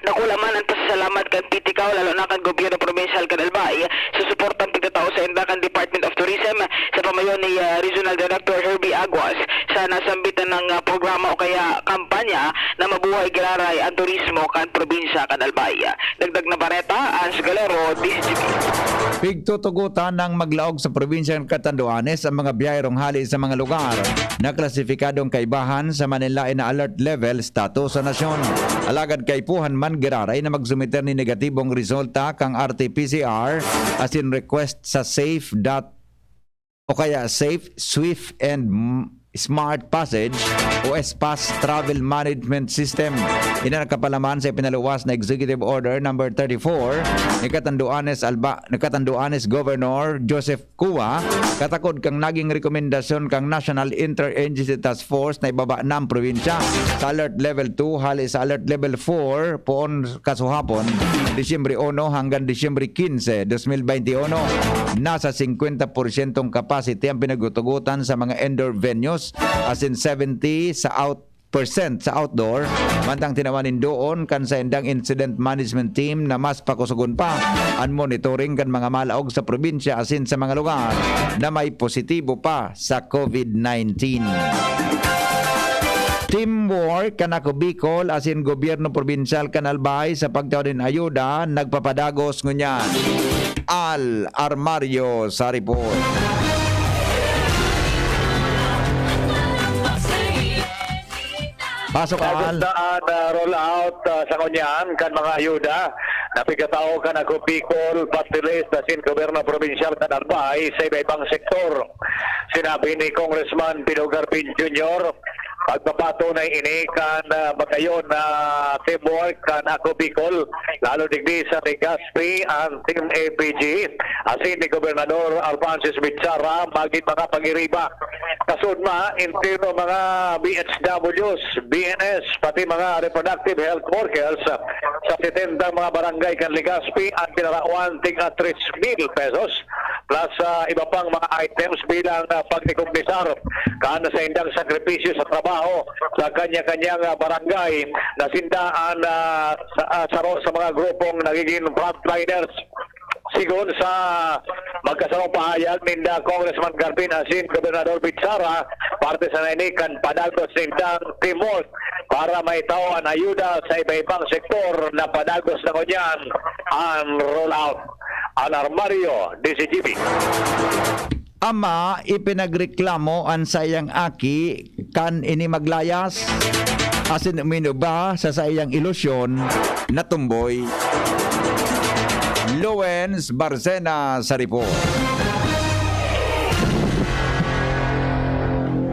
Dakula man an pasasalamat kan PTCAO, lalo na kan Gobyerno Probinsyal kan Albay, sa suportang pigtatao sainda kan Department of Tourism sa pamayo ni ah, Regional Director Herbie Aguas sa nasambitan na ah, programa o kaya kampanya na mabuhay giraray an turismo kan probinsya kan Albay. Dagdag na bareta, Ans Galero, D C G P. Pigtutugotan ng maglaog sa probinsya ng Catanduanes ang mga biyahirong hali sa mga lugar na klasifikadong kaibahan sa manlaen na alert level status sa nasyon. Alagad kaipuhan man giraray na magsumiter nin negatibong resulta kan R T P C R asin request sa safe dot o kaya Safe, Swift and M- Smart Passage o S-Pass Travel Management System. Ini nakapalaman sa ipinaluwas na Executive Order number thirty-four ni Catanduanes Alba, ni Catanduanes Governor Joseph Cua, katakod kan naging rekomendasyon kan National Interagency Task Force na ibaba na ang probinsya sa Alert Level two hali sa Alert Level four poon kasuhapon, Disyembre uno hanggang Disyembre quince, dos mil veintiuno. Nasa singkwenta porsyentong capacity ang pinagutugutan sa mga indoor venues, asin seventy sa out percent sa outdoor, mantang tinawan nin doon kan saindang incident management team na mas pakusogon pa an monitoring kan mga malaog sa probinsya asin sa mga lugar na may positibo pa sa COVID nineteen. Teamwork kan Ako Bicol asin Gobyerno Probinsyal kan Albay sa pagtao nin ayuda nagpapadagos ngunyan. Al Armario sa report. Pasok, Al. Nagusta an ah, roll out ah, sa ngunyan kan mga ayuda na pigkatao kan Ako Bicol, Party List asin Gobyerno Probinsyal kan Albay sa iba-ibang sektor. Sinabi ni Congressman Pino Garpin Junior, pagpapatunay ini kan ah, magayon na teamwork kan Ako Bicol, lalo digdi sa Legazpi an Team A P G asin ni Gobernador Alphonsus Bichara magin mga pag-iriba Kasudma, entero mga B H Ws, B N S, pati mga reproductive health workers sa setenta mga barangay kan Legazpi ang pinarawan tig-a tres mil pesos, plus sa iba pang mga items bilang, ah, pagrekompensar kan saindang sakripisyo sa trabaho sa kanya-kanyang, ah, barangay na sinda an, ah, sa, ah, saro sa mga grupong nagiging frontliners. Sigon sa magkasarong pahayag ninda Congressman Garvin asin Gobernador Pete Sara, parte sana ini kan padagos nindang teamwork para maitao an ayuda sa iba-ibang sektor na padagos na ngunyan an rollout. An Armario, D Z G B. Ama, ipinagreklamo an saiyang aki kan ini maglayas, asin uminuba sa saiyang ilusyon na tumboy. Lawrence Barcena sa report.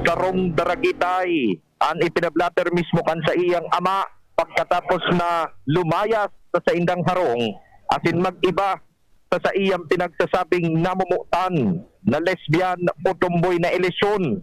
Sarong daragitay an ipinablatter mismo kan saiyang ama pagkatapos na lumayas sa saindang harong asin mag-iba sa saiyang pinagsasabing namomotan na lesbian o tumboy na ilusyon.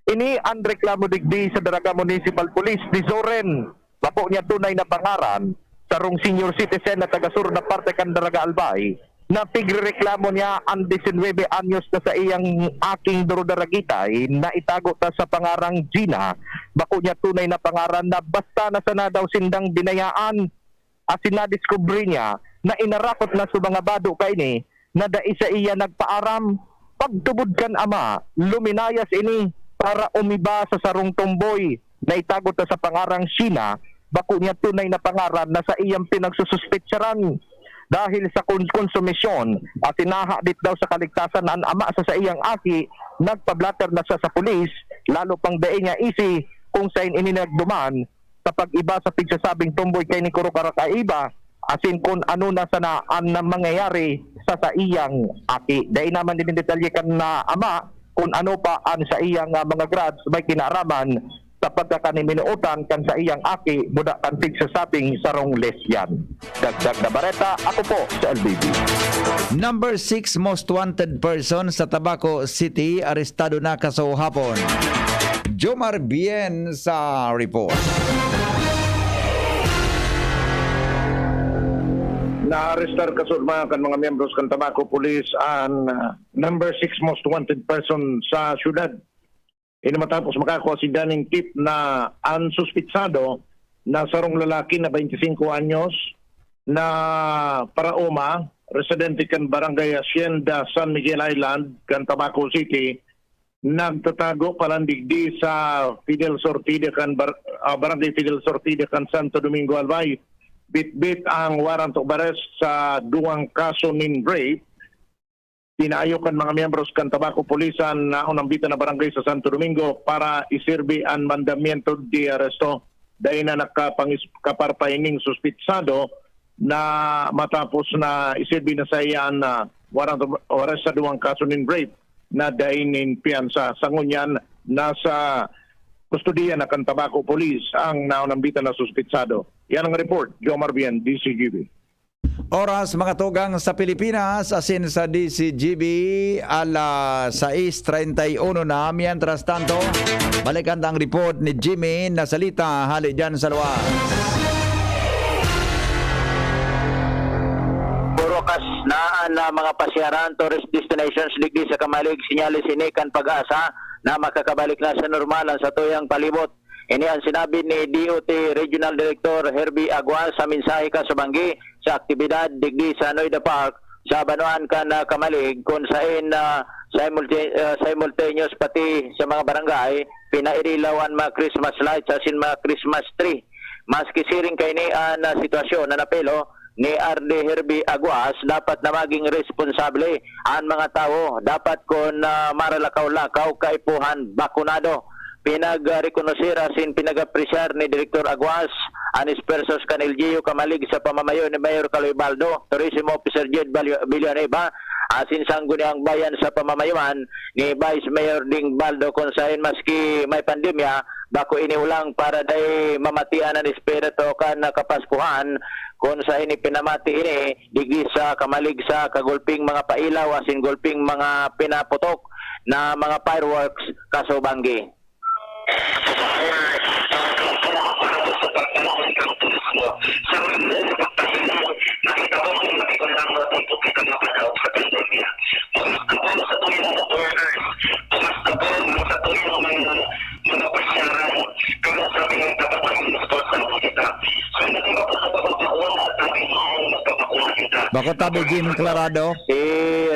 Ini an reklamo digdi sa Daraga Municipal Police, Dizoren. Bako niya tunay na pangaran, sarong senior citizen na taga-sur na parte kan Daraga Albay, na pigrereklamo niya an disinwebe anyos na saiyang aking durudaragitay na itago ta sa pangarang Gina. Bako niya tunay na pangaran na basta na sana daw sindang binayaan asin nadiskubre niya na inarakot na sa mga bado kaini na dai saiya nagpaaram. Pagtubod kan ama, luminayas ini para umiba sa sarong tumboy na itago ta sa pangarang Sheena, bako niya tunay na pangaran na saiyang pinagsususpetsaran. Dahil sa kon-, konsumisyon at hinahadit daw sa kaligtasan na an ama sa saiyang aki, nagpablatter na siya sa pulis, lalo pang dai niya isi kung saen ini nagduman sa pag-iba sa pigsasabing tumboy kaini kurok arak kaiba, asin kun ano na sana an mangyayari sa saiyang aki. Dai naman din detalye kan, ah, ama kun ano pa an saiyang, ah, mga grabs may kinaaraman sa pagkakaniminuotan kan saiyang aki buda kan pigsasabing sarong lesbian. Dagdag na bareta, ako po si L B B. Number six most wanted person sa Tabaco City, arestado na kasuhapon. Jomar Bien sa report. Naarestar kasuodma kan mga miyembros kan Tabaco Police an, ah, number six most wanted person sa syudad. Ini matapos makakua sinda nin tip na an suspitsado na sarong lalaki na twenty-cinco anyos na paraoma, residente kan Barangay Hacienda, San Miguel Island, kan Tabaco City, nagtatago palan digdi sa Fidel Sortida kan Bar-, ah, Barangay Fidel Sortida kan Santo Domingo, Albay. Bitbit ang warrant of arrest sa duwang kaso nin rape. Pinaayo kan mga miyembros kan Tabaco Police an naunambitan na barangay sa Santo Domingo para iserbi an mandamiento de arresto. Dai na nakapangis-, kaparpa ining suspitsado na matapos na iserbi na saiya an, ah, warrant of arrest sa duwang kaso nin rape na dai nin piyansa. Sa ngunyan, nasa kustodiya na kan Tabaco Police ang naunambitan na suspitsado. Yan ang report, Jomar Bien, D Z G B. Oras, mga tugang, sa Pilipinas, asin sa D Z G B, alas sais treinta y uno na. Mientras tanto, balikan ta ang report ni Jimmy na salita hali dyan sa luwas. Burukas na an, ah, mga pasyaran, tourist destinations digdi sa Camalig, sinyales ini kan PAGASA na makakabalik na sa normal an satuyang palibot. Ini an sinabi ni D O T Regional Director Herbie Aguas sa mensahe kasubanggi sa aktibidad digdi sa Noida Park sa banwaan kan, ah, Camalig, kun saen, ah, simulta-, ah, simultaneous pati sa mga barangay, pinairilaw an mga Christmas lights asin mga Christmas tree. Maski siring kaini an, ah, sitwasyon, an apelo ni R D Herbie Aguas, dapat na maging responsable an mga tawo. Dapat kun, ah, maralakaw-lakaw, kaipuhan, bakunado. Pinag-, ah, rekonoser asin pinag-apresyar ni Direktor Aguas an espuwersos kan L G U Camalig sa pamamayo ni Mayor Kaloy Baldo, Tourism Officer Jed Balyo-, Villanueva, asin Sangguniang Bayan sa pamamayoan ni Vice Mayor Ding Baldo, kun saen maski may pandemya, bako ini ulang para dai mamatian an espiritu kan Kapaskuhan, kun saen ipinamati ini digdi sa Camalig sa kagulping mga pailaw asin gulping mga pinaputok na mga fireworks, Kaso Banggi. Bako tabi, Jim Clarado. Si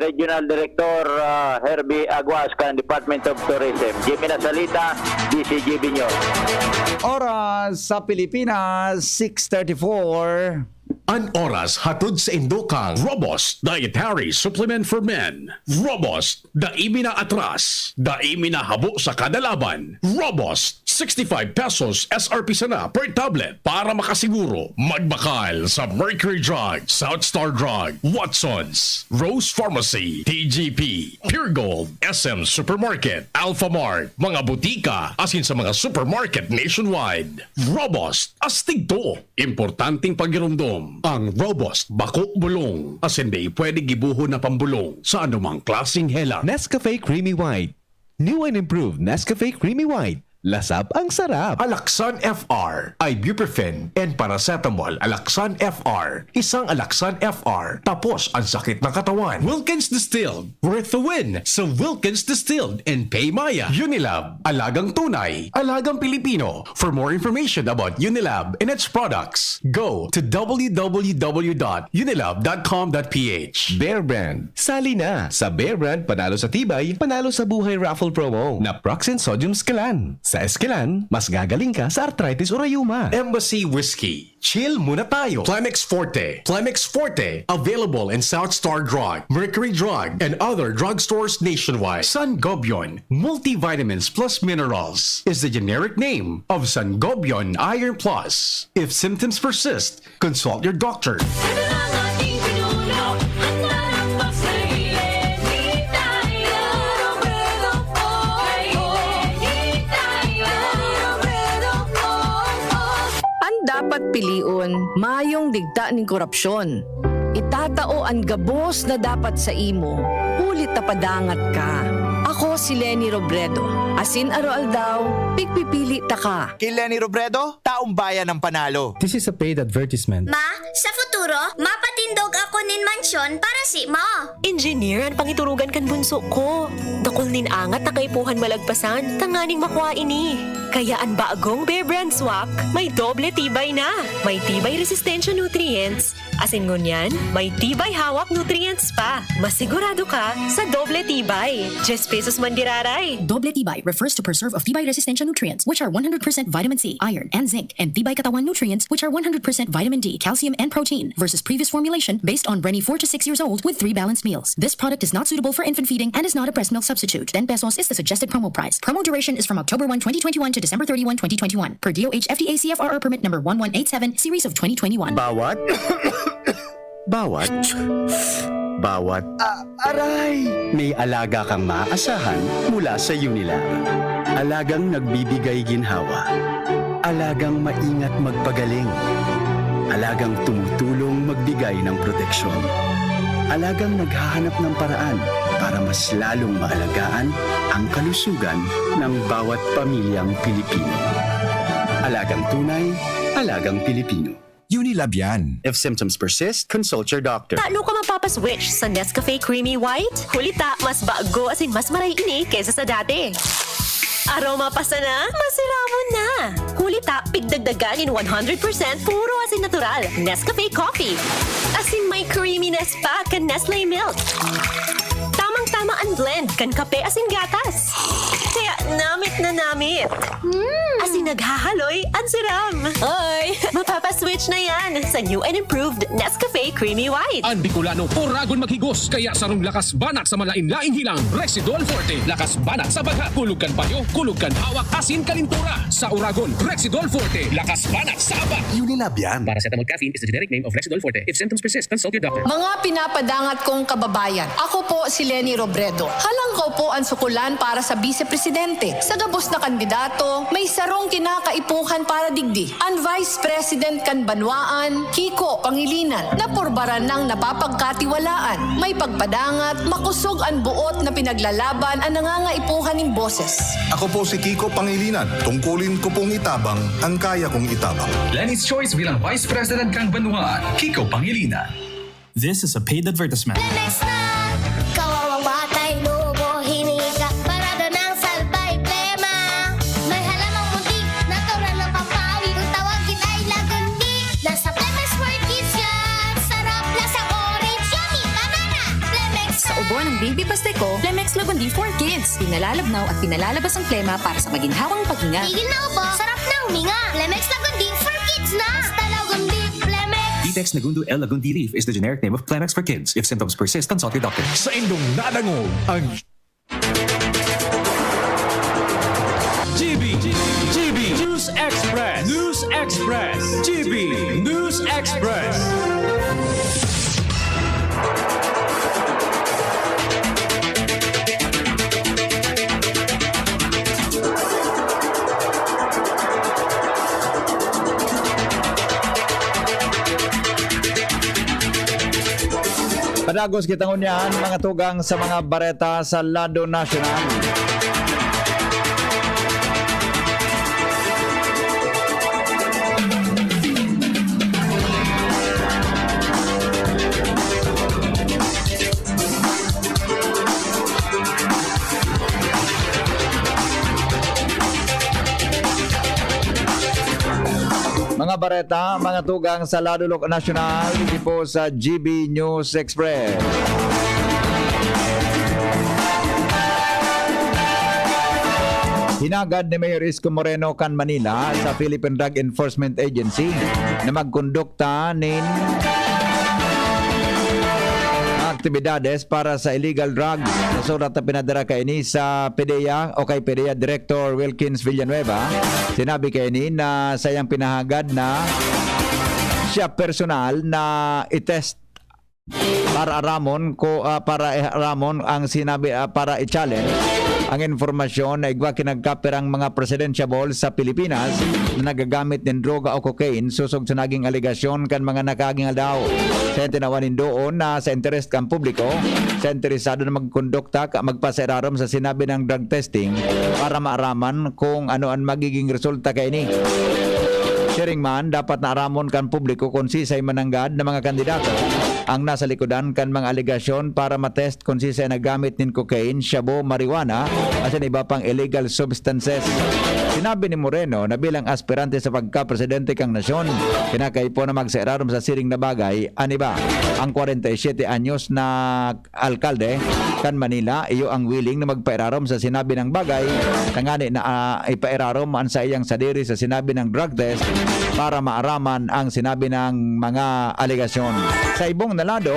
Regional Director, ah, Herbie Aguas kan Department of Tourism. Jimmy Nasalita, D C G B News. Oras sa Pilipinas, six thirty-four. An oras hatod saindo kan Robust Dietary Supplement for Men. Robust, dai mi na atras, dai mi na habo sa kada laban. Robust, sixty-five pesos S R P sana per tablet. Para makasiguro, magbakal sa Mercury Drug, South Star Drug, Watsons, Rose Pharmacy, T G P, Pure Gold, S M Supermarket, Alphamart, mga butika, asin sa mga supermarket nationwide. Robust, astig to! Importanteng pagiromdom, ang Robust bako bulong, asin dai pwede gibohon na pambolong sa anumang klaseng hela. Nescafe Creamy White. New and improved Nescafe Creamy White. Lasap ang sarap. Alaxan F R, ibuprofen, and paracetamol. Alaxan F R, isang Alaxan F R, tapos ang sakit ng katawan. Wilkins Distilled, worth the win sa Wilkins Distilled and Pay Maya. Unilab, alagang tunay, alagang Pilipino. For more information about Unilab and its products, go to w w w dot unilab dot com dot p h. Bear Brand. Sali na sa Bear Brand Panalo sa Tibay, Panalo sa Buhay Raffle Promo na Proxin Sodium Scalan. Sa Escalan, mas gagaling ka sa arthritis o rayuma. Embassy Whiskey. Chill muna tayo. Plemex Forte. Plemex Forte. Available in South Star Drug, Mercury Drug, and other drugstores nationwide. Sangobion. Multivitamins plus minerals is the generic name of Sangobion Iron Plus. If symptoms persist, consult your doctor. Ano na ang ating pinuno? Handa ng magsarili. Di tayo Robredo Boy. Di tayo Robredo Boy. An dapat pilion, mayong digta nin korupsyon. Itatao an gabos na dapat sa imo, huli ta padangat ka. Ako si Leni Robredo. Asin aroaldaw, pigpipili taka. Ki Leni Robredo, taong bayan ng Panalo. This is a paid advertisement. Ma, sa futuro, mapatindog ako nin mansyon para simo. Engineer an pangiturugan kan bunso ko. Dakul nin angat na kaipuhan malagpasan tanganing makua ini. Kaya an bagong Bear Brand Swak may doble tibay na. May tibay resistensya nutrients, asin ngunyan, may tibay hawak nutrients pa. Masigurado ka sa doble tibay. Diyes pesos man giraray. Doble tibay refers to preserve of tibay resistensya nutrients, which are one hundred percent vitamin C, iron, and zinc, and tibay katawan nutrients, which are one hundred percent vitamin D, calcium, and protein, versus previous formulation based on Brenny four to six years old with three balanced meals. This product is not suitable for infant feeding and is not a breast milk substitute. Ten pesos is the suggested promo price. Promo duration is from October one, twenty twenty-one to December thirty-one, twenty twenty-one, per D O H F D A C F R R permit number one one eight seven, series of twenty twenty-one. Bawat, bawat, bawat, ah, aray! May alaga kang maaasahan mula sa Unilab. Alagang nagbibigay ginhawa. Alagang maingat magpagaling. Alagang tumutulong magbigay ng proteksyon. Alagang naghahanap ng paraan para mas lalong maalagaan ang kalusugan ng bawat pamilyang Pilipino. Alagang tunay, alagang Pilipino. Unilab yan. If symptoms persist, consult your doctor. Tano ka mapapaswitch sa Nescafe Creamy White? Huli ta, mas bago asin mas maray ini kesa sa dati. Aroma pa sana, masiramon na! Huli ta, pigdagdagan nin one hundred percent puro asin natural, Nescafe Coffee. Asin may creaminess pa kan Nestle Milk. Tamang-tama an blend kan kape asin gatas. Kaya namit na namit. Mm. Asin naghahaloy an siram. Oy! Mapapaswitch na yan sa new and improved Nescafe Creamy White. An Bicolano, oragon maghigos, kaya sarong lakas banat sa malain-laing hilang, Rexidol Forte. Lakas banat sa baghat, kulog kan payo, kulog kan hawak, asin kalintura. Sa oragon, Rexidol Forte. Lakas banat sa abat. Unilab yan. Paracetamol caffeine is the generic name of Rexidol Forte. If symptoms persist, consult your doctor. Mga pinapadangat kong kababayan, ako po Si Leni Robredo. Halangkaw po an sukulan para sa bise presidente. Sa gabos na kandidato, may sarong kinakaipuhan para digdi. An Vice President kan banwaan, Kiko Pangilinan, na porbaran nang napapagkatiwalaan. May pagpadangat, makosog an buot na pinaglalaban an nangangaipuhan nin boses. Ako po si Kiko Pangilinan. Tungkulin ko pong itabang ang kaya kong itabang. Leni's Choice bilang Vice President kan banwaan, Kiko Pangilinan. This is a paid advertisement. Plemex na! Kawawang batay, nubo, hinika, parado ng salbay, plema. May halamang munti, natural ng pampawi. Kung tawagin ay lagundi, nasa Plemex for Kids yan. Sarap, lasang orange, yummy, banana. Plemex Sa na! Ubo ng Baby Pasteco, Plemex Lagundi for Kids. Pinalalabnaw at pinalalabas ang plema para sa maginhawang paghinga. Tigil na ubo, sarap na huminga. Plemex Lagundi for Kids na! Basta Lagundi, Plemex! Vitex Nagundo L Lagundi Leaf is the generic name of Plemex for Kids. If symptoms persist, consult your doctor. Saindong nadangog ang G B, G B News Express, News Express, G B News Express. Padagos kita ngunyan, mga tugang, sa mga bareta sa lado nasyonal. Mga bareta, mga tugang sa lado lo-, nasyonal, dito po sa G B News Express. Hinagad ni Mayor Isko Moreno kan Manila sa Philippine Drug Enforcement Agency na magkondukta nin aktibidades para sa illegal drugs. Sa surat na pinadara kaini sa PDEA o kay PDEA Director Wilkins Villanueva, sinabi kaini na sayang pinahagad na siya personal na i-test para aramon ko, ah, para i-, aramon ang sinabi, ah, para i-challenge ang impormasyon na igwa ki nagkapirang mga presidentiable sa Pilipinas na nagagamit nin droga o cocaine sosog sa naging alegasyon kan mga nakaaging aldaw. Sa tinawan nin doon na sa interes kan publiko, sa interesado na magkondukta ka magpasairarom sa sinabi ng drug testing para maaraman kung ano ang magiging resulta kaini. Siring man, dapat na aramon kan publiko kung sisay mananggad na mga kandidato ang nasa likodan kan mga alegasyon para matest kung sisay nagamit nin cocaine, shabu, marijuana, asin iba pang illegal substances. Sinabi ni Moreno na bilang aspirante sa pagkapresidente kan nasyon, kinakaipo na magsairarom sa siring na bagay an iba. Ang kwarenta y siyete anyos na alkalde kan Manila, iyo ang willing na magpairarom sa sinabi nang bagay, tangani na, ah, ipairarom an saiyang sadiri sa sinabi ng drug test para maaraman ang sinabi ng mga alegasyon. Sa ibong na lado,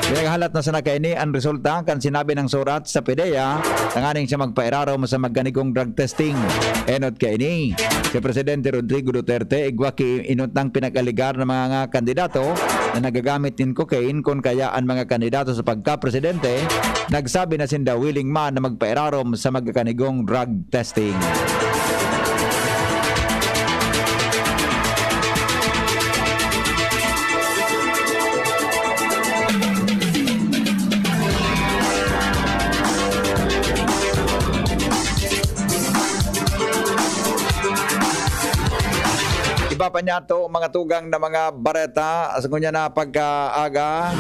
pinaghalat na sana kaini ang resulta kan sinabi ng surat sa PDEA, tanganing siya magpairarom sa magkanigong drug testing. Enot kaini, si Presidente Rodrigo Duterte, igwa ki inot ng pinag-alegar ng mga kandidato na nagagamit nin cocaine, kun kaya an mga kandidato sa pagkapresidente nagsabi na sinda willing man na magpairarom sa magkakanigong drug testing. Iba pa niya to, mga tugang na mga bareta, sa ngunyan na pagkaaga.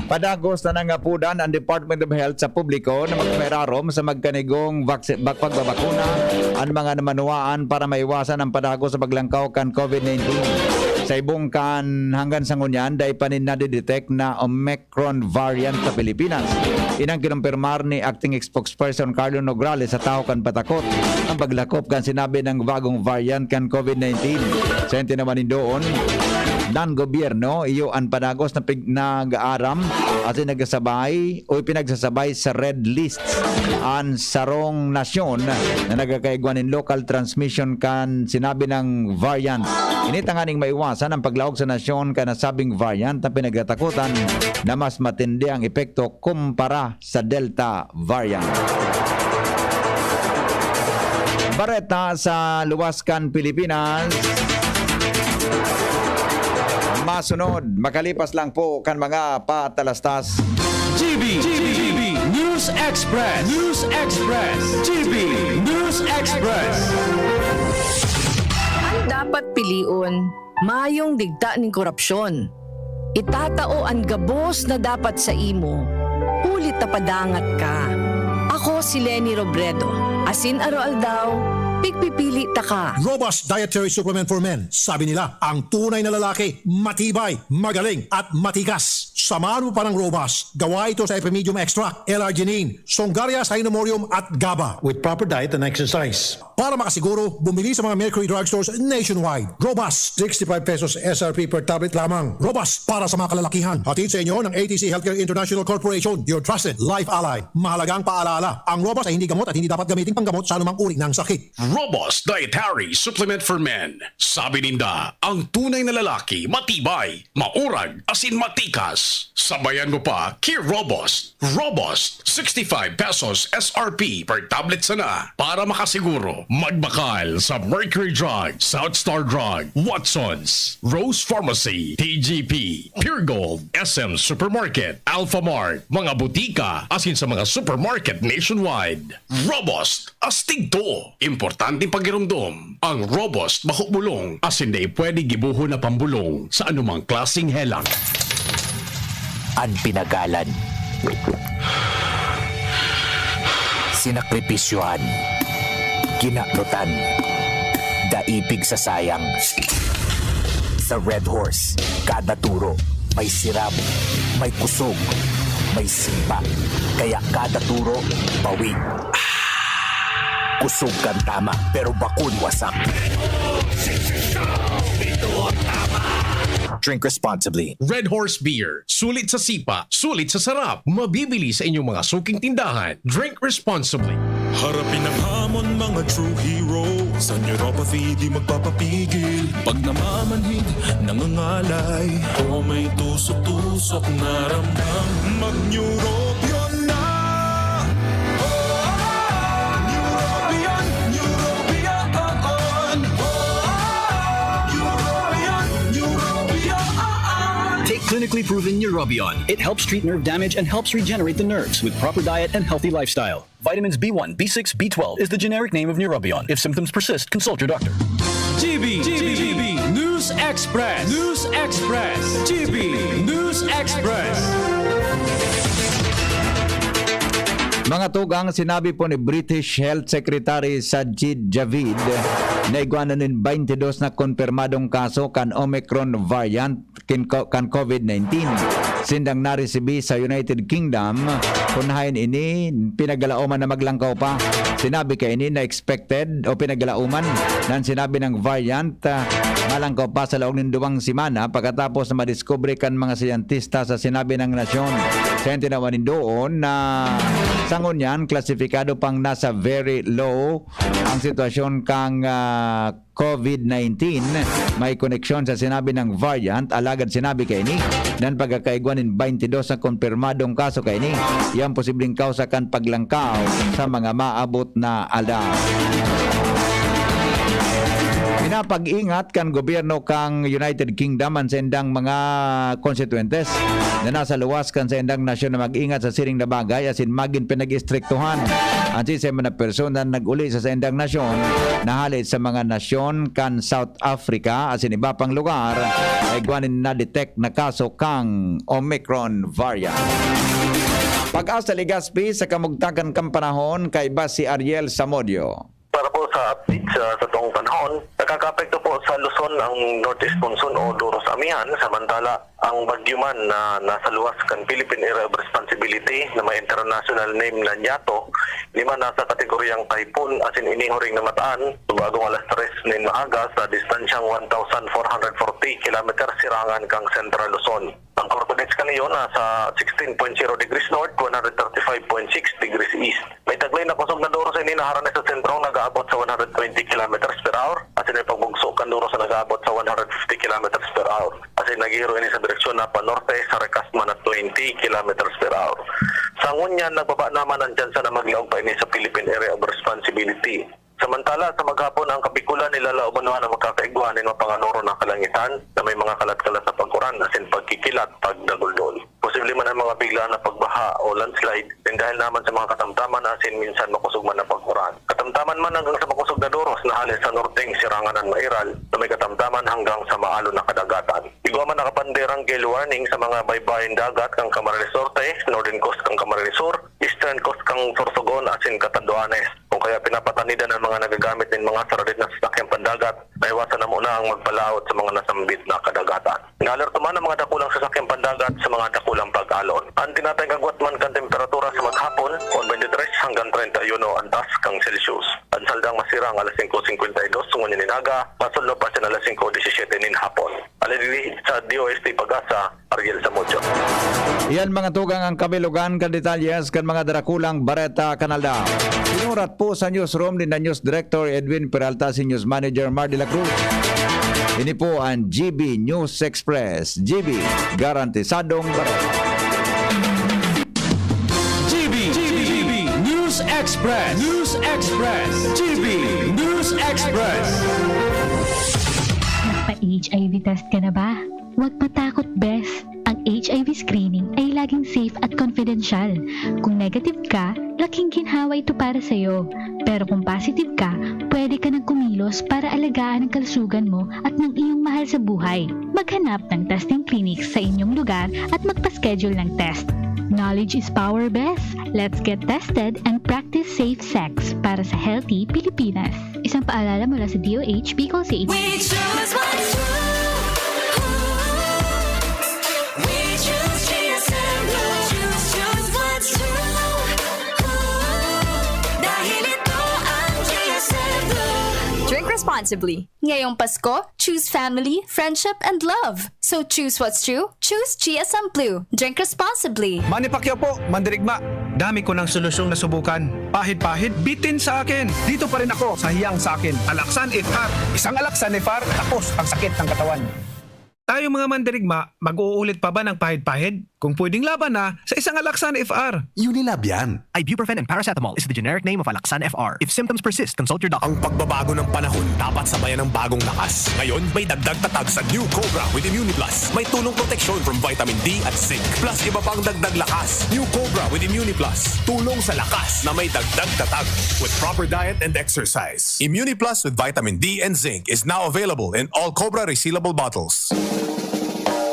Padagos na nangapodan ang Department of Health sa publiko na magpairarom sa magkanigong vaksi-, bak-, pagbabakuna ang mga namanuwaan para maiwasan ang padagos sa paglangkaw kan COVID nineteen. Sa ibong kan hanggang sa ngunyan, dai pa nin nadidetect na Omicron variant sa Pilipinas. Inang kinumpirmar ni Acting Spokesperson Carlo Nograles sa tahaw kan patakot ang paglakop kan sinabi ng bagong variant kan COVID nineteen. Sa tinawan nin doon, nan gobyerno, iyo an padagos na pig-, nag-aaram asin nagsasabay o ipinagsasabay sa red list an sarong nasyon na nagkakaigwa nin local transmission kan sinabi ng variant. Ini tanganing maiwasan ang paglaog sa nasyon kan nasabing variant na pinagtatakutan na mas matindi ang epekto kumpara sa Delta variant. Bareta sa luwas kan Pilipinas. Masunod, makalipas lang po kan mga patalastas. G B, G B, News Express, News Express, G B News Express. An dapat pilion, mayong digta nin korupsyon. Itatao an gabos na dapat sa imo, huli ta padangat ka. Ako si Leni Robredo, asin aroaldaw, pigpipili taka. Robust Dietary Supplement for Men. Sabi nila, ang tunay na lalaki, matibay, magaling, at matikas. Samahan mo pa ng Robust. Gawa ito sa Epimedium Extract, L-arginine, Songaria Cynomorium at GABA. With proper diet and exercise. Para makasiguro, bumili sa mga Mercury Drugstores nationwide. Robust, sixty-five pesos S R P per tablet lamang. Robust para sa mga kalalakihan. Hatid sa inyo ng A T C Healthcare International Corporation, your trusted life ally. Mahalagang paalala, ang Robust ay hindi gamot at hindi dapat gamitin panggamot sa anumang uri ng sakit. Robust Dietary Supplement for Men. Sabi ninda, ang tunay na lalaki, matibay, maurag, asin matikas. Sabayan mo pa, Kir Robust. Robust, sixty-five pesos S R P per tablet sana. Para makasiguro, magbakal sa Mercury Drug, South Star Drug, Watsons, Rose Pharmacy, T G P, Pure Gold, S M Supermarket, Alphamart, mga butika, asin sa mga supermarket nationwide. Robust, astig to. Importanteng pagiromdom, ang Robust bako bulong, asin dai pwede gibohon na pambulong sa anumang klaseng helang. An pinagalan, sinakripisyohan, kinanutan, dai pigsasayang. Sa Red Horse, kada turo may sirab, may kusog, may sipa. Kaya kada turo, bawi. Kusog kan tama, pero bakon wasak. Drink responsibly. Red Horse Beer. Sulit sa sipa, sulit sa sarap. Mabibili sa inyong mga suking tindahan. Drink responsibly. Harapin ang hamon, mga true heroes. Ang neuropathy di magpapapigil. Pag namamanhid, nangangalay, o may tusok-tusok na ramdam, mag-Neurobion na! Neurobion, Neurobion, Neurobion, Neurobion. Take clinically proven Neurobion. It helps treat nerve damage and helps regenerate the nerves with proper diet and healthy lifestyle. Vitamins B one, B six, B twelve is the generic name of Neurobion. If symptoms persist, consult your doctor. G B, G B News Express, News Express, G B News Express. Mga tugang, sinabi po ni British Health Secretary Sajid Javid na igwa na nin twenty-dos na konpirmadong kaso kan Omicron variant kin-, kan COVID nineteen. Sindang naresibi sa United Kingdom, kun haen ini pinagalaoman na maglangkaw pa. Sinabi kaini na expected o pinagalaoman nan sinabi ng variant, ah, malangkaw pa sa laog nin duwang semana pagkatapos na madiskubre kan mga siyentista sa sinabi ng nasyon. Sa tinawan nin doon na sa ngunyan, klasifikado pang nasa very low ang sitwasyon kang, ah, COVID nineteen. May koneksyon sa sinabi ng variant, alagad sinabi kaini, nan pagkakaigwa nin twenty-dos na konpirmadong kaso kaini, yan posibleng kausa kan paglangkaw sa mga maabot na aldaw. Napag-ingat kan gobyerno kan United Kingdom an saindang mga konstituyentes na nasa luwas kan saindang nasyon na mag-ingat sa siring na bagay asin magin pinag-istriktuhan an siisay man na persona na nag-uli sa saindang nasyon na hale sa mga nasyon kan South Africa asin iba pang lugar na igwa nin na-detect na kaso kan Omicron variant. Pag-asa Legazpi, sa kamugtakan kan panahon, kaiba si Ariel Samodio. Para po sa update sa, sa toong panahon, nakakaapekto po sa Luzon ang northeast monsoon o Duros Amihan, samantala ang bagyo man na nasa luwas kan Philippine Area of Responsibility na may international name na Nyato, di man nasa kategoryang typhoon asin inihuring na mataan, subagong alas tres nin maaga sa distansyang one thousand four hundred forty kilometers sirangan kang Central Luzon. Ang Corcodex kaniyo nasa sixteen point zero degrees north, one hundred thirty-five point six degrees east. May taglay na kusog na duros ini na harani sa sentrong nag-aabot sa one hundred twenty kilometers per hour, asin may pagbugso kan duros na nag-aabot sa one hundred fifty kilometers per hour. Asin naghihiro ini sa direksyon na panorte sa Recasma na twenty kilometers per hour. Sa ngunyan, nagbaba naman ang tsansa na maglaog pa ini sa Philippine Area of Responsibility. Samantala, sa maghapon, ang Kabikulan nilalaoban naman ang magkakaigwa nin mapanganoro na kalangitan na may mga kalat-kalat na pagkuran asin pagkikilat, pagdaguldol. Posible man ang mga biglaan na pagbaha o landslide, nin dahil naman sa mga katamtaman asin minsan makosog man na pagkuran. Katamtaman man hanggang sa makosog na duros na hale sa norteng sirangan an Mairal na may katamtaman hanggang sa maalon na kadagatan. Igwa man nakapanderang gale warning sa mga baybayon dagat kan Camarines Norte, Northern Coast kan Camarines Sur, Eastern Coast kan Sorsogon asin Catanduanes. Kung kaya pinapatanidan ang mga nagagamit nin mga saradit na sasakyang pandagat na iwasan na muna ang magpalaot sa mga nasambit na kadagatan. Naalerto man ang mga dakulang sasakyang pandagat sa mga dakulang pag-alon. Ang tinatayang agwat man kan temperatura sa maghapon, one twenty-three hanggang treinta y uno ang taas kan Celsius. Ang saldang masirang alas singko singkwenta y dos ngunyan nin aga, masulno pa sa alas singko disisiyete nin hapon. Alagad sa D O S T Pag-asa, Ariel Samudio. Iyan mga tugang ang kabilugan kan detalye kan mga darakulang bareta kan aldaw. Sinurat po sa newsroom ni na News Director Edwin Peralta, si News Manager Mar de la Cruz. Ini po ang G B News Express. G B, garantisadong bareta. G B, G B, News Express, News Express, G B News Express. Nagpa-H I V test ka na ba? Huwag matakot, bes. Ang H I V screening ay laging safe at confidential. Kung negative ka, laking ginhawa ito para sa'yo. Pero kung positive ka, pwede ka nang kumilos para alagaan ang kalusugan mo at ng iyong mahal sa buhay. Maghanap ng testing clinic sa inyong lugar at magpa-schedule ng test. Knowledge is power, bes. Let's get tested and practice safe sex para sa healthy Pilipinas. Isang paalala mula sa D O H, Bicol C H. We choose what's true. We choose G S M Blue. Choose, choose what's true. Dahil ito ang G S M Blue. Drink responsibly. Ngayong Pasko, choose family, friendship, and love. So choose what's true, choose G S M Blue. Drink responsibly. Manny Pacquiao po, mandirigma. Dami ko ng solusyong nasubukan. Pahid-pahid, bitin sa akin. Dito pa rin ako sa hiyang sa akin. Alaksan F R. Isang Alaksan F R, tapos ang sakit ng katawan. Tayo mga mandirigma, mag-uulit pa ba ng pahid-pahid? Kung pwedeng laban na, sa isang Alaksan F R. Unilab yan. Ibuprofen and paracetamol is the generic name of Alaxan F R. If symptoms persist, consult your doctor. Ang pagbabago ng panahon dapat sabayan ng bagong lakas. Ngayon, may dagdag tatag sa New Cobra with Immuniplus. May tulong proteksyon from vitamin D at zinc. Plus iba pang dagdag lakas. New Cobra with Immuniplus. Tulong sa lakas na may dagdag tatag. With proper diet and exercise. Immuniplus with vitamin D and zinc is now available in all Cobra resealable bottles.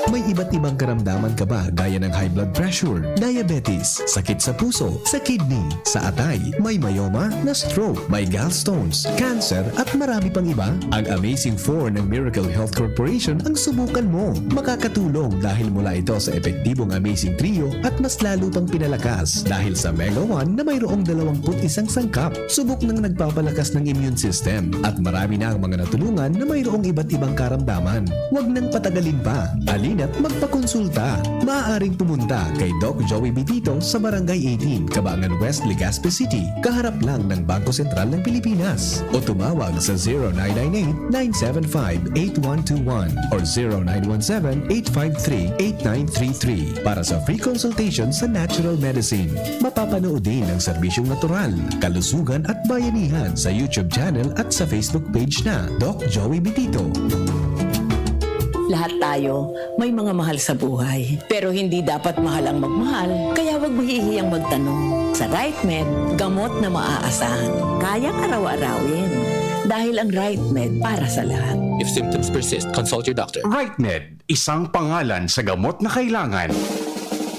May iba't ibang karamdaman ka ba gaya ng high blood pressure, diabetes, sakit sa puso, sa kidney, sa atay, may myoma, na-stroke, may gallstones, cancer at marami pang iba? Ang Amazing four ng Miracle Health Corporation ang subukan mo. Makakatulong dahil mula ito sa epektibong Amazing Trio at mas lalo pang pinalakas dahil sa Mega one na mayroong dalawampu't isang sangkap. Subok nang nagpapalakas ng immune system at marami na ang mga natulungan na mayroong iba't ibang karamdaman. Huwag nang patagalin pa. Alin at magpakonsulta. Maaaring pumunta kay Doc Joey Bitito sa Barangay eighteen, Cabangan West, Legazpi City, kaharap lang ng Bangko Sentral ng Pilipinas. O tumawag sa zero nine nine eight, nine seven five, eight one two one or zero nine one seven, eight five three, eight nine three three para sa free consultation sa natural medicine. Mapapanood din ang serbisyong natural, kalusugan at bayanihan sa YouTube channel at sa Facebook page na Doc Joey Bitito. Lahat tayo may mga mahal sa buhay. Pero hindi dapat mahal ang magmahal, kaya huwag mahihiyang magtanong. Sa RightMed, gamot na maaasahan. Kayang araw-arawin. Dahil ang RightMed para sa lahat. If symptoms persist, consult your doctor. RightMed, isang pangalan sa gamot na kailangan.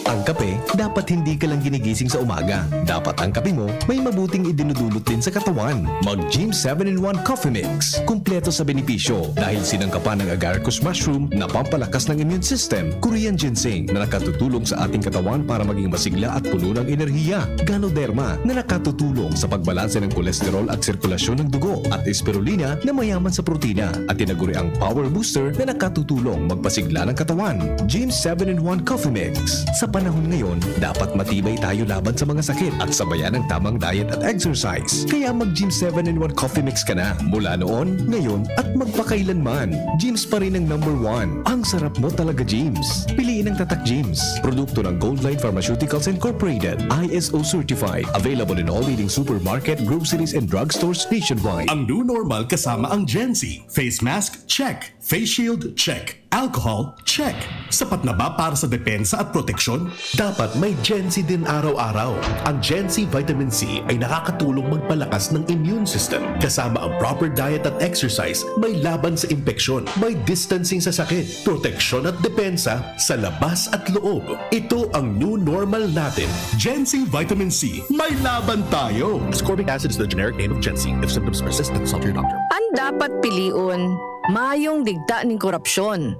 Ang kape, dapat hindi ka lang ginigising sa umaga. Dapat ang kape mo may mabuting idinudulot din sa katawan. Mag Gym seven in one Coffee Mix. Kumpleto sa benepisyo dahil sinangkapan ng agaricus mushroom na pampalakas ng immune system, Korean ginseng na nakatutulong sa ating katawan para maging masigla at puno ng enerhiya, Ganoderma na nakatutulong sa pagbalanse ng kolesterol at sirkulasyon ng dugo, at spirulina na mayaman sa protina, at tinaguriang power booster na nakatutulong magpasigla ng katawan. Gym seven in one Coffee Mix. Sa panahon ngayon, dapat matibay tayo laban sa mga sakit at sabayan ng tamang diet at exercise. Kaya mag Gym seven in one Coffee Mix ka na mula noon, ngayon, at magpakailanman. Gyms pa rin ang number one. Ang sarap mo talaga, Gyms. Piliin ang Tatak Gyms. Produkto ng Goldline Pharmaceuticals Incorporated. I S O certified. Available in all leading supermarket, groceries, and drugstores nationwide. Ang new normal kasama ang Gen Z. Face mask, check. Face shield, check. Alcohol, check. Sapat na ba para sa depensa at proteksyon? Dapat may Gen Z din araw-araw. Ang Gen Z Vitamin C ay nakakatulong magpalakas ng immune system. Kasama ang proper diet at exercise, may laban sa impeksyon, may distancing sa sakit, proteksyon at depensa sa labas at loob. Ito ang new normal natin. Gen Z Vitamin C, may laban tayo! Ascorbic acid is the generic name of Gen Z. If symptoms persist, consult your doctor. An dapat pilion, mayong digta nin korupsyon.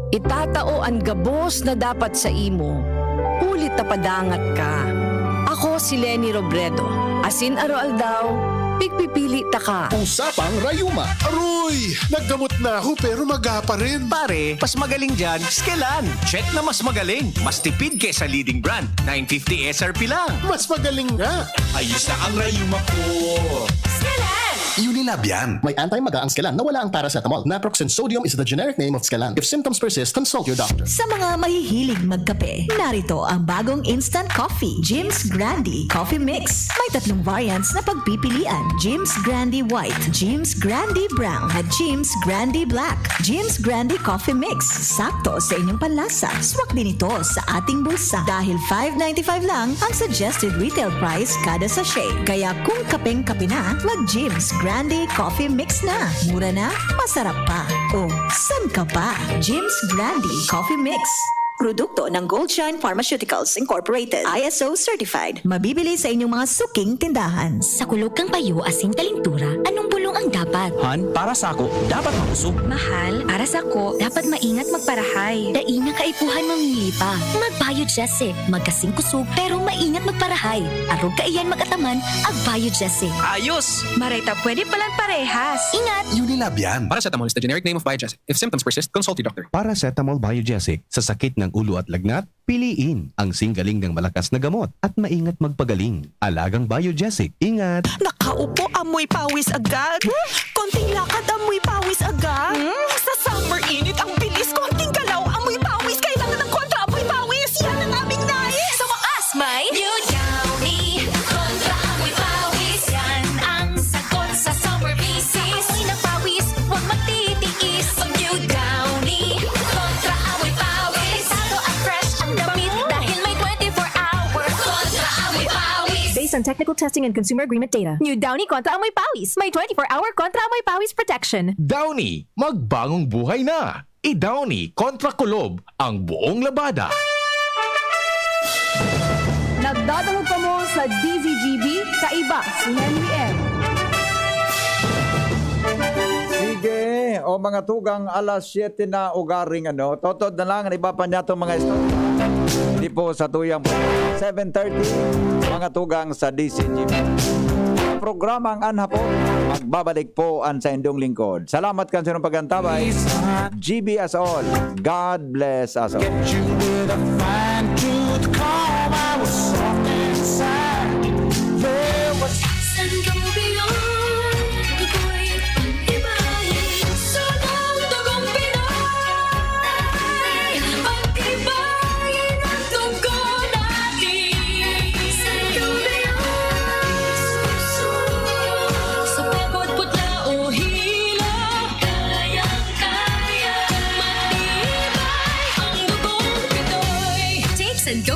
Itatao an gabos na dapat sa imo, huli ta padangat ka. Ako si Leni Robredo, asin aroaldaw, pigpipili taka. Usapang Rayuma. Aroy! Naggamot na ako pero maga pa rin. Pare, mas magaling dyan, Skelan. Check na mas magaling. Mas tipid kesa leading brand. nine fifty S R P lang. Mas magaling nga. Ayos na ang Rayuma ko. Skelan! Unilab yan. May anti-maga ang Skelan na wala ang paracetamol. Naproxen sodium is the generic name of Skelan. If symptoms persist, consult your doctor. Sa mga mahihilig magkape, narito ang bagong instant coffee, Jim's Grande Coffee Mix. May tatlong variants na pagpipilian, Jim's Grande White, Jim's Grande Brown, at Jim's Grande Black. Jim's Grande Coffee Mix, sakto sa inyong panlasa. Swak din ito sa ating bulsa dahil five ninety-five lang ang suggested retail price kada sachet. Kaya kung kapeng-kape na, mag Jim's Grande Coffee Mix na. Mura na, masarap pa. O, san ka pa? Jim's Grande Coffee Mix. Produkto ng Goldshine Pharmaceuticals Incorporated, I S O certified. Mabibili sa inyong mga suking tindahan. Sa kulog kan payo asin kalintura, anong bulong ang dapat? Han, para sako, dapat makusog. Mahal, para sako, dapat maingat magparahay. Dai na kaipuhan mamili pa. Mag-Biogesic, magkasing kusog, pero maingat magparahay. Arog kaiyan mag-ataman, ag Biogesic. Ayos! Maray ta pwede palan parehas. Ingat! Unilab yan. Paracetamol is the generic name of Biogesic. If symptoms persist, consult your doctor. Paracetamol Biogesic sa sakit ng ulo at lagnat, piliin ang singgaling ng malakas na gamot at maingat magpagaling. Alagang Biogesic. Ingat! Nakaupo, amoy pawis agad. Konting lakad, amoy pawis agad. Hmm? Sa summer init, ang bilis. Konting galaw, amoy pawis. Kailangan ng kontra amoy pawis. Yan ang aming nais. Sa wakas, may New Downy. Kontra amoy pawis. Yan ang sagot sa summer bisis. Amoy ng pawis, huwag magtitiis. Mag New Downy. Kontra amoy pawis. Delikado at fresh ang damit dahil may twenty-four hour kontra amoy pawis. Based on technical testing and consumer agreement data, New Downy kontra amoy pawis. May twenty-four hour kontra amoy pawis protection. Downy, magbangong buhay na! I-Downy kontra kulob ang buong labada. Nagdadangog kamo sa D Z G B, kaiba si Henry M. Sige, o mga tugang, alas siyete na ugaring ano. Totod na lang ang iba pa niya itong mga istorya. Hindi po sa tuyang seven thirty, mga tugang sa D Z G B. Programang An Hapon. Magbabalik po an saindong lingkod. Salamat kan saindong pag-antabay. G B us all. God bless us all. Get you with a fine tooth comb. I was soft inside. There was Sangobion, ako'y pag-ibahin. Sunang dugong Pinoy, pag-ibahin ang dugo natin. Sangobion, sa pekot, putla o hila, kayang-kaya, matibay ang dugong Pinoy. Take Sangobion.